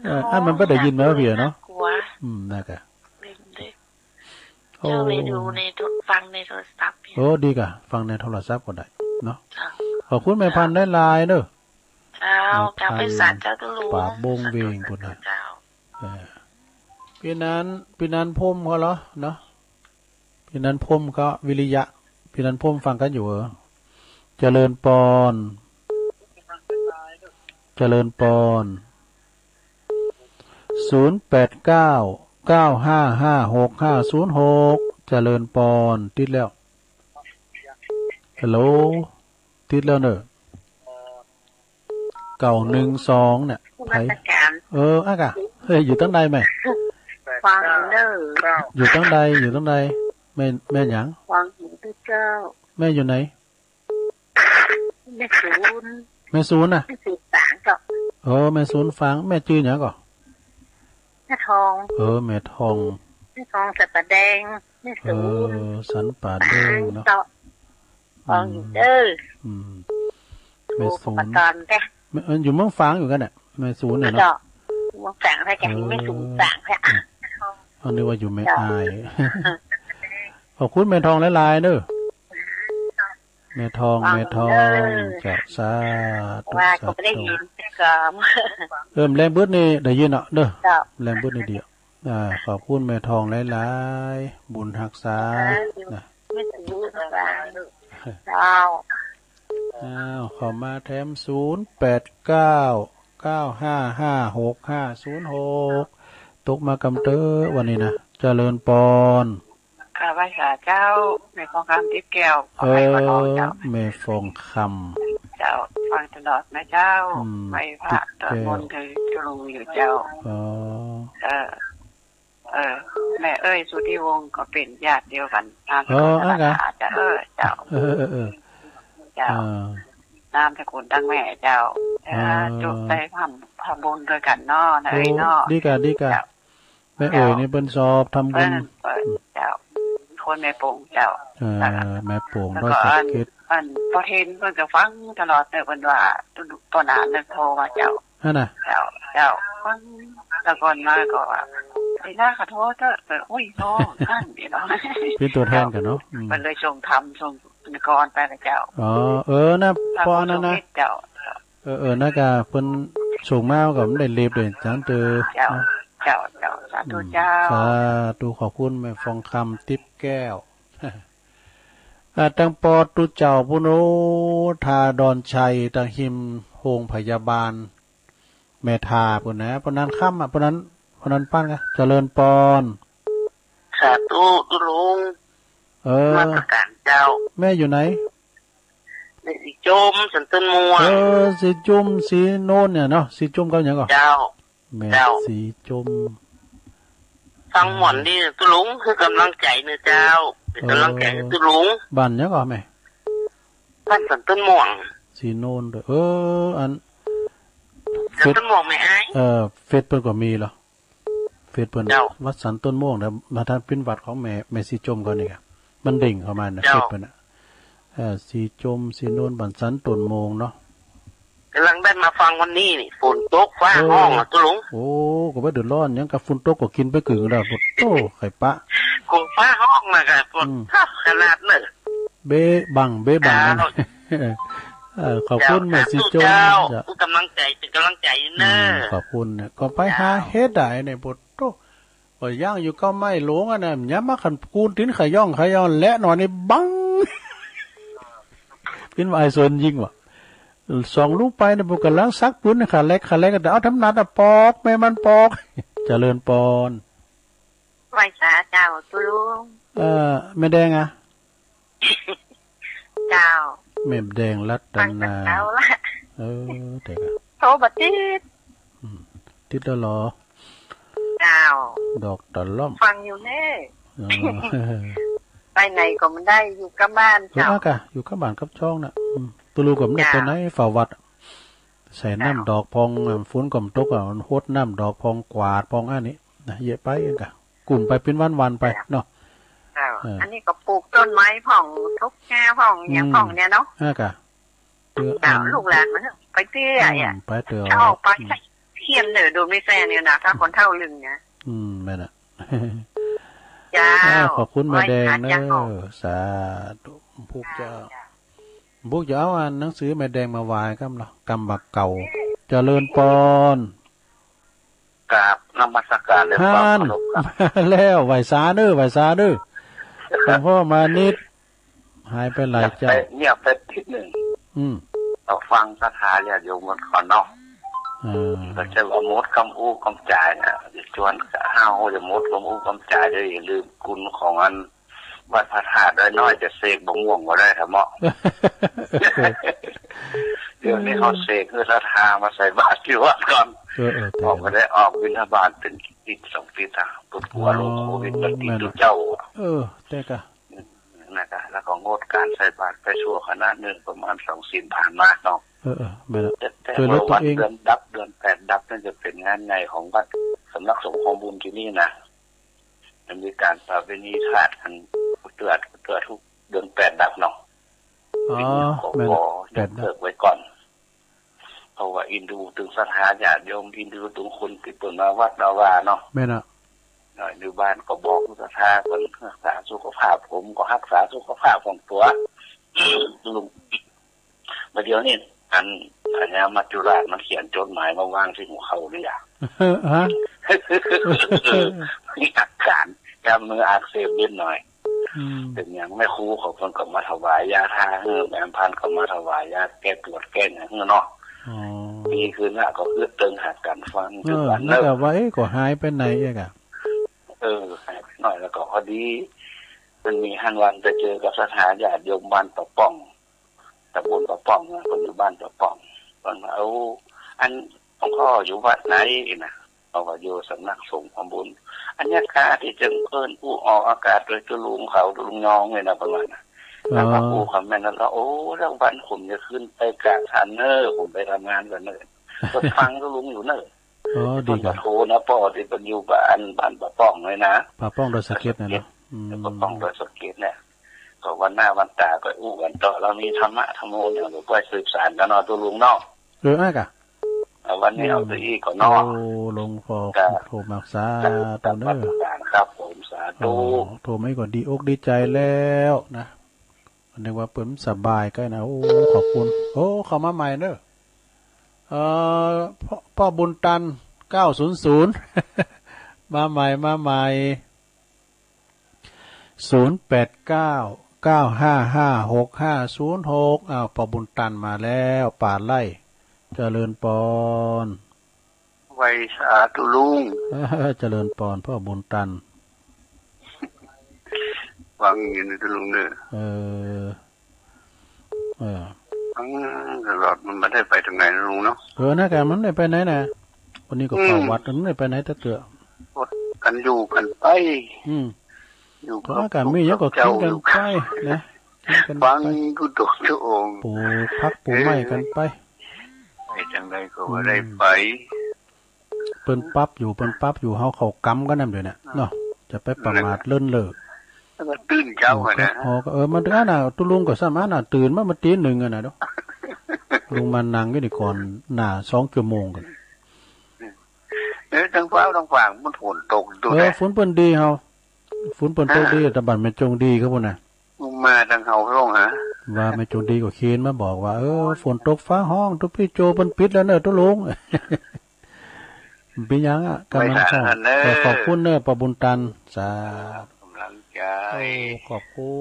เออ อันมันบ่ได้ยินมาเพียเนาะ น่ากลัว อืม นะกะ เล่นเด้อ โอ้ เจ้าเลยดูในโทร- ฟังในโทรศัพท์เนี่ย โอ้ ดีกะ ฟังในโทรศัพท์ก็ได้เนาะ เจ้า ขอบคุณแม่พันธุ์หลายๆ เด้อ เจ้า เจ้า เจ้าไปสาเจ้าตุ๊ลุง ป่าบงเวงพุ้นนะ เจ้า เออ พี่นัน พี่นันพรหมเขาเหรอเนาะ พี่นันพรหมเขาวิริยะ พี่นันพรหมฟังกันอยู่เหรอ เจริญปอน เจริญปอน ศูนย์แปดเก้า เก้าห้าห้า หกห้าศูนย์หก เจริญปอน ติดแล้ว ฮัลโหล ติดแล้วเนอะ เก้าหนึ่งสอง เนี่ย นมัสการ เออ อะกะ เฮ้ย อยู่ตั้งใดแม่ ฟังเด้อ อยู่ตั้งใด อยู่ตั้งใด แม่ แม่หยัง ฟังอยู่ด้วยเจ้า แม่อยู่ไหน แม่ศูนย์ แม่ศูนย์น่ะ แม่ศูนย์ฝางเจ้า โอ้ แม่ศูนย์ฝาง แม่จื่อหยังก่อ แม่ทอง เออ แม่ทอง แม่ทองสันป่าแดง แม่ศูนย์ เออ สันป่าแดงเนาะ ฝางเจ้า อืม ฟังอยู่เด้อ อืม แม่ศูนย์ อุปกรณ์เด้อ แม่ เออ อยู่เมืองฝางอยู่กันน่ะ แม่ศูนย์น่ะเนาะ เจ้า เมืองฝางแท้จ้ะ เออ แม่ศูนย์ฝางแท้ เออ นึกว่าอยู่แม่อาย เจ้า ขอบคุณแม่ทองหลายๆเด้อ แม่ทอง ฟัง แม่ทอง เด้อ จ้ะ สาธุ ว่าก็ สาธุ ไม่ได้ยินแต่ก็ เออ แรงบึดนี่ได้ยินเนาะเด้อ เจ้า แรงบึดนี่ดีอ่ะ อ่า ขอบคุณแม่ทองหลายๆ บุญฮักษา เออ นะ ไม่ถึงเวลา เจ้า อ้าว เข้ามาแถม ศูนย์แปดเก้า เก้าห้าห้า หกห้าศูนย์หก ตกมากำเตอวันนี้นะ เจริญปอน ค่ะ ไหว้สาเจ้า แม่ฟองคำทิพย์แก้ว เออ ขอให้พรเจ้า แม่ฟองคำ เจ้า ฟังตลอดนะเจ้า อืม ไหว้พระ ทิพย์แก้ว สวดมนต์คือจุลุงอยู่เจ้า อ๋อ เออ เออ แม่เอ้ย สุทธิวงศ์ก็เป็นญาติเดียวกัน นามสกุล เออ อ่ะ ธรรมดา เจ้า เออ เจ้า เออ เออ เออ เจ้า อ่า นามสกุลตั้งแม่เจ้า อ่า สาธุ ได้ทำ ทำบุญด้วยกันเนาะ นะเอ้ยเนาะ โอ้ ดีกะ ดีกะ เจ้า แม่เอ้ย เจ้า นี่เปิ้นชอบทำบุญ เปิ้น เปิ้น เจ้า คนแม่ปงเจ้า เออ แล้วก็ แม่ปง แล้วก็ ร้อยสิบเอ็ด อัน อันพ่อเทนเปิ้นก็ฟังตลอดเด้อ เปิ้นว่า ตอนนั้นเปิ้นโทรมาเจ้า หั่นน่ะ เจ้า เจ้า ฟัง แล้วก่อนมาก็ว่า ไอ้หน้าขอโทษเถอะ เออ อุ้ย โทษ นั่นนี่เนาะ เป็นตัวแทนกันเนาะ อืม เปิ้นเลยส่งธรรม ส่งกลอนไปกับเจ้า อ๋อ เออ นะ พระ พออันนั้นนะ ทรงฤทธิ์เจ้า เออ เออ นะกะ เปิ้นส่งมาก็ไม่ได้เล็บเลย จังเตอ เจ้า นะ เจ้า เจ้า สาธุ อืม เจ้า สาธุ ขอบคุณแม่ฟองคำ ติ๊บแก้ว อ่า ตังปอตุ๊เจ้าปุ้นโอ ทาดอนชัย ตังฮิมโฮงพยาบาล แม่ทาปุ้นนะ ปุ้นนั้นค่ำอ่ะ ปุ้นนั้น ปุ้นนั้นปั้นกะ เจริญปอน สาธุ ตุ๊ลุง เออ นมัสการเจ้า แม่อยู่ไหน แม่สีจม สันต้นม่วง เออ สีจุม สีโนนเนี่ยเนาะ สีจุมเขาหยังก่อ เจ้า แม่ เจ้า สีจุม ฟังม่วนดีตุ๊ลุง คือกำลังใจเนอะเจ้า เป็นกำลังใจให้ตุ๊ลุง เออ บ้านหยังก่อแม่ บ้านสันต้นม่วง สีโนนด้วย เออ อัน สันต้นม่วงแม่อ้าย เฟซ เออ เฟซเปิ้นก็มีเหรอ เฟซเปิ้น เจ้า วัดสันต้นม่วงนะ มาทางปิ้นวัดของแม่ แม่สีจมเขานี่กะ มันเด้งเข้ามานะ เจ้า เฟซเปิ้นน่ะ เอ่อ สีจม สีโนน บ้านสันต้นม่วงเนาะ กำลังได้มาฟังวันนี้นี่ ฝนตกฟ้าห้องอ่ะตุ๊ลุง โอ้ ก็บ่เดือดร้อนหยัง กับฝนตกก็กินไปกึ่งแล้ว โอ้ ไข่ปะ กลัวฟ้าห้องน่ะกะ ฝน อืม ตกขนาดนั้น เบ๊ะบัง เบ๊ะบัง เจ้า นั่น เอ่อ ขอบคุณแม่สีจม เจ้า เจ้า ผู้กำลังใจเป็นกำลังใจเนอะ อืม ขอบคุณเนี่ย ก็ไปหาเฮ็ดได้เนี่ย ปวดโต ว่าย่างอยู่เก้าไม้หลวงอะนะ ยามมาคันกูนตินขย่องขย่อนแหละหนอนี่บัง ปิ้นว่าไอ้สนยิงว่ะ ส่องลูกไปเนี่ย ผมกำลังซักปืนเนี่ย ขาแลก ขาแลก แต่เอาทำนัดอะปอก แม่มันปอก เจริญปอน ไหว้สาเจ้าตุ๊ลุง เอ่อ แม่แดงอะ เจ้า แม่แดงรัตนา ฟังแต่เช้าละ เออ เดี๋ยวก่อน โทรบ่ติด อืม ติดแล้วเหรอ เจ้า ดอกตะล่อม ฟังอยู่แน่ เออ ไปไหนก็ไม่ได้ อยู่กับบ้าน เออ เจ้า อากะ อยู่กับบ้านกับช่องน่ะ อืม ตุ๊ลุงก็ไม่ได้ไปไหน เจ้า เฝ้าวัด ใส่น้ำดอกพอง เจ้า ฝนก็บ่ตกอะ มันหดน้ำดอกพอง กวาดพองอันนี้นะ เยอะไปเองกะ กลุ่มไปเป็นวันๆไปเนาะ เจ้า เออ อันนี้ก็ปลูกต้นไม้พ่อง ทุกแง่พ่อง อย่าง อืม พ่องเนี่ยเนาะ อ่ะกะ เออ เจ้า อัน ลูกหลานมันไปเตื้อยอะ อืม ไปเตื้อย ถ้าออกไป อืม เทียมเนอะ ดูไม่แฟนเนี่ยนะ ถ้าคนเฒ่าลึงนะ อืม แม่นอะ เจ้า อ่า ขอบคุณแม่แดงเนอะ ไหว้พระเจ้า สาธุ พวกเจ้า เจ้า พวกจะเอาอันหนังสือแม่แดงมาไหว้กำเนาะ กำบักเก่า เจริญปอน กราบนมัสการและความเคารพครับ มาแล้ว ไหว้สาเด้อ ไหว้สาเด้อ หลวงพ่อมานิด หายไปหลายเจ้า เงียบไป เงียบไปนิดหนึ่ง อืม เอาฟังคาถาญาติโยมกันก่อนเนาะ เออ ก็จะว่าหมดกำอู้กำจายนะ จะชวนเฮาอย่าหมดกำอู้กำจายเด้อ อย่าลืมคุณของอัน วัดพระธาตุดอยน้อยจะเสกบักม่วงบ่ได้ครับเนาะ เดี๋ยวนี้เขาเสกเฮือศรัทธามาใส่บาตรที่วัดก่อน เออ เออ แต่ ออก ก็ได้ออกบิณฑบาตเป็นติดสองติดอะ ปวดหัวโรคโควิด อ๋อ มันติด แม่น ทุกเจ้าอะ เออ แต่กะ นะครับ แล้วก็งดการใส่บาตรไปชั่วขณะหนึ่ง ประมาณสองศีลผ่านมาเนาะ เออ เออ แม่นละ แต่ แต่ ช่วยเหลือตัวเอง เมื่อวัดเดือนดับ เดือนแปดดับ นั่นจะเป็นงานใหญ่ของวัดสำนักสงฆ์ของบุญที่นี่นะ มันมีการประเพณีทาสกันเกือบ เกือบทุกเดือนแปดดับเนาะ อ๋อ ปีนี้ขอ แม่นละ ขอ แปดดับ ยกเลิกไว้ก่อน เพราะว่าเอ็นดูตึงศรัทธาญาติโยม เอ็นดูตึงคนที่เปิ้นมาวัดมาว่าเนาะ แม่นละ เอ่อ อยู่บ้านก็บอกศรัทธาเปิ้นรักษาสุขภาพ ผมก็รักษาสุขภาพของตั๋ว ลุง มาเดี๋ยวนี้ อัน อันเนี้ยมัจจุราชมันเขียนจดหมายมาวางที่หัวเข่าเลยอะ ฮะ มีอาการกล้ามเนื้ออักเสบนิดหน่อย อืม เป็นอย่างแม่ครูเขาเพิ่นก็มาถวายยาทาให้ แม่พันธุ์ก็มาถวายยาแก้ปวดแก้หยังให้เนาะ อ๋อ ดีขึ้นละ ก็คือตึงหักกันฟัง เออ คือกัน นึก เนอะ ว่า เอ๊ะ ก็หายไปไหนเอ๊ะกะ เออ หายไปหน่อย แล้วก็พอดี มันมีหันวันไปเจอกับศรัทธาญาติโยมบ้านปะป้อง ตำบลปะป้องนะ เปิ้นอยู่บ้านปะป้อง เปิ้นว่า โอ้ อันหลวงพ่ออยู่วัดไหนนะ เขาว่าอยู่สำนักสงฆ์ของบุญ อันเนี้ยกาที่เจิงเอิ้นอู้ออกอากาศโดยตุ๊ลุงเขา ตุ๊ลุงยองเนี่ยนะ เปิ้นว่านะ อ๋อ แล้วก็อู้คำแม่นแล้วก็ โอ้ แล้ววันผมจะขึ้นไปกราบท่านเนอะ ผมไปทำงานก่อนเนอะ ก็ฟังตุ๊ลุงอยู่เนอะ อ๋อ ดี เปิ้นก็ ครับ โทรนะ ป้อที่เปิ้นอยู่บ้าน บ้านปะป้องเลยนะ ปะป้องดอยสะเก็ดนะเนาะ อืม ปะป้องดอยสะเก็ดเนี่ย ก็วันหน้าวันตาก็อู้กันต่อ เรามีธรรมะธรรมโมอย่างเดียวก็สืบสานกันเนาะ ตุ๊ลุงเนาะ เออ อ้ายกะ เอาวันนี้เอาตัวอี้ก่อนเนาะ โอ้ หลวงพ่อ ครับ โทรมาสาธุเนอะ ครับผม สาธุ อ๋อ โทรมาก็ดีอกดีใจแล้วนะ นึกว่าเปิ้นสบายก็นะ โอ้ ขอบคุณ โอ้ เข้ามาใหม่เนอะ เอ่อ พ่อ พ่อบุญตัน เก้าศูนย์ศูนย์ มาใหม่ มาใหม่ ศูนย์แปดเก้า เก้าห้าห้า หกห้าศูนย์หก อ้าว พ่อบุญตันมาแล้ว ป่าไร่ เจริญปอน ไหว้สาตุ๊ลุง เจริญปอน พ่อบุญตัน ฟังอยู่นะตุ๊ลุงเนอะ เออ เออ ฟังตลอด มันไม่ได้ไปทางไหนนะลุงเนาะ เออ นั่นแหละ มันได้ไปไหนน่ะ วันนี้ก็เข้าวัด อืม มันได้ไปไหนแต่เตื้อ อดกันอยู่กันไป อืม อยู่กับ ก็อากาศมีหยังก็กินกันไปนะ กินกันไป ฟังกูตกชะอง ปลูกผักปลูกไม้กันไป เออ ไปทางใดก็ว่าได้ไป อืม เปิ้นปรับอยู่ เปิ้นปรับอยู่ เฮาเข้ากรรมกันนำเดี๋ยวนี้เนาะ จะไปประมาทเลินเล่อ แล้วก็ตื่นเช้าอะนะ เออ ก็ เออ มันถึงอันน่ะ ตุ๊ลุงก็ซ้ำอันน่ะ ตื่นมา มาตีหนึ่งอะนะเนาะ ลุงมานั่งอยู่นี่ก่อนหน้าสองชั่วโมงกัน เออ ทางฟ้าทางฝางมันฝนตกดู เออ แท้ ฝนเปิ้นดีเฮา ฝนเปิ้นตกดี ฮะ แต่บ้านแม่จงดีครับพุ่นน่ะ มาทางเฮาลงฮะ ว่าแม่จงดีก็เขียนมาบอกว่า เออ ฝนตกฟ้าฮ้อง ตุ๊ปี้โจเปิ้นปิดแล้วเนอะ ตุ๊ลุง บ่เป็นหยังอะ กำลังฮ้อง ไว้สาธุเนอะ เออ ขอบคุณเนอะ ป้อบุญตัน สาธุ กำลังใจ โอ้ ขอบคุ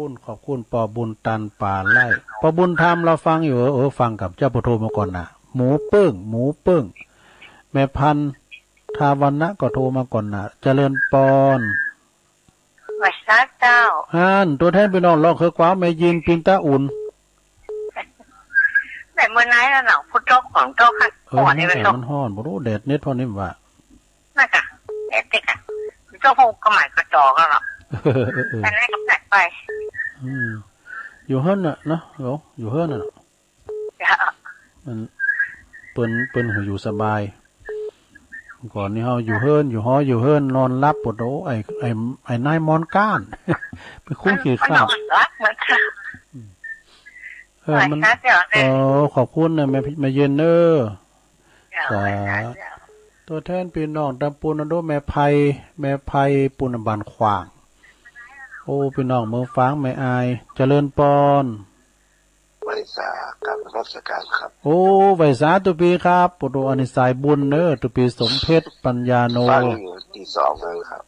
ณ ขอบคุณป้อบุญตัน ป่าไร่ ป้อบุญธรรม เราฟังอยู่ เออ เออ ฟังกับเจ้าผู้โทรมาก่อนน่ะ หมูเปิ้ง หมูเปิ้ง แม่พันธุ์ ทาวันนะก็โทรมาก่อนน่ะ เจริญปอน ไหว้สาเจ้า ฮั่น ตัวแทนพี่น้อง ลองเคิกความแม่ยินปินตาอุ่น ได้เมื่อไหร่แล้วเนาะ ผู้ตกของตกค่ะ เออ ก่อนนี่มันตก มันฮ้อน บ่รู้ แดดเน็ตพอนี่หว่า นั่นกะ แดดเต็กอะ เจ้าฮู้ก็หมายกระจอกแล้วเนาะ เออ เออ เออ แต่ไหนก็แปลกไป อืม อยู่เฮือนน่ะเนาะ โหล อยู่เฮือนน่ะ จ้ะ มัน เปิ้น เปิ้นอยู่สบาย ก่อนนี้เฮาอยู่เฮือน อยู่หอ อยู่เฮือน นอนหลับปวด โอ้ ไอ้ ไอ้ ไอ้นายหมอนก้าน เป็นคนขี้คร้าน มันนอนหลับมัน อืม เออ มัน ไหว้สาเจ้า เออ ขอบคุณนะ แม่ แม่เย็นเด้อ จ้ะ สาธุ ไหว้สาเจ้า ตัวแทนพี่น้องตำบลนะเด้อ แม่ไพ แม่ไพ ปูนบ้านขว้าง โอ้ พี่น้องเมืองฝาง แม่อาย เจริญปอน ไหว้สา กราบนมัสการครับ โอ้ ไหว้สาตุ๊ปีครับ โอ้โห อันนี้สายบุญเนอะ ตุ๊ปีสมเพชร ปัญญาโน ฟังอยู่ตีสองเลยครับ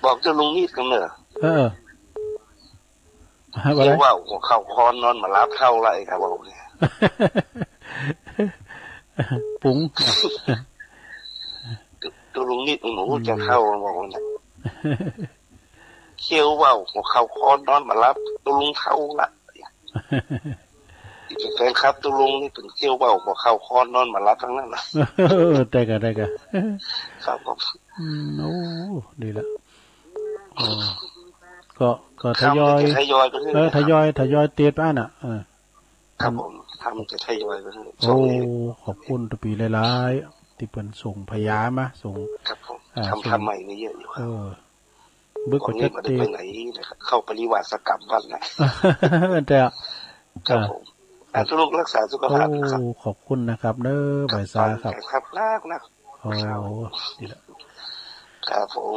บอกเจ้าลุงนิดนึงเนอะ เออ ว่าไง เจ้าว่าหัวเข่าคอนนอนมารับเท่าไหร่ครับ บอกเนี่ย ปุ๋ง เจ้าลุงนิดนึง หนูจะเข้า บอกว่าเนี่ย เขียวเว้า หัวเข่าคอนนอนมารับ ตุ๊ลุงเฒ่าละ อีก แฟนคลับตุ๊ลุงนี่เปิ้นเที่ยวเว้าบ่เข้าคอนนอนบ่หลับตังนั้นนะ เออ ได้กะ ได้กะ ครับผม อืม โอ้ ดีละ อ๋อ ก็ ก็ทยอย ทำจะทยอยไปเรื่อยๆ เออ ทยอย ทยอยติดไปน่ะ เออ ครับผม ทำจะทยอยไปเรื่อยๆ โอ้ ช่วงนี้ ขอบคุณตุ๊ปีหลายๆ ตี้เปิ้นส่งพยามา ส่ง ครับผม อ่า ทำ ส่ง ทำใหม่นี่เยอะอยู่ครับ เออ บึก ช่วงนี้ ก็จะ บ่ได้ไปไหนนะครับ เข้าปริวาสกรรมวัดนะ แต่ ครับผม อ่า อ่า ทุกรักษาสุขภาพนะครับ โอ้ ขอบคุณนะครับเด้อ ครับ บ่ายสาครับ ครับ ครับ ครับ โอ้ ครับ นี่แหละ ครับผม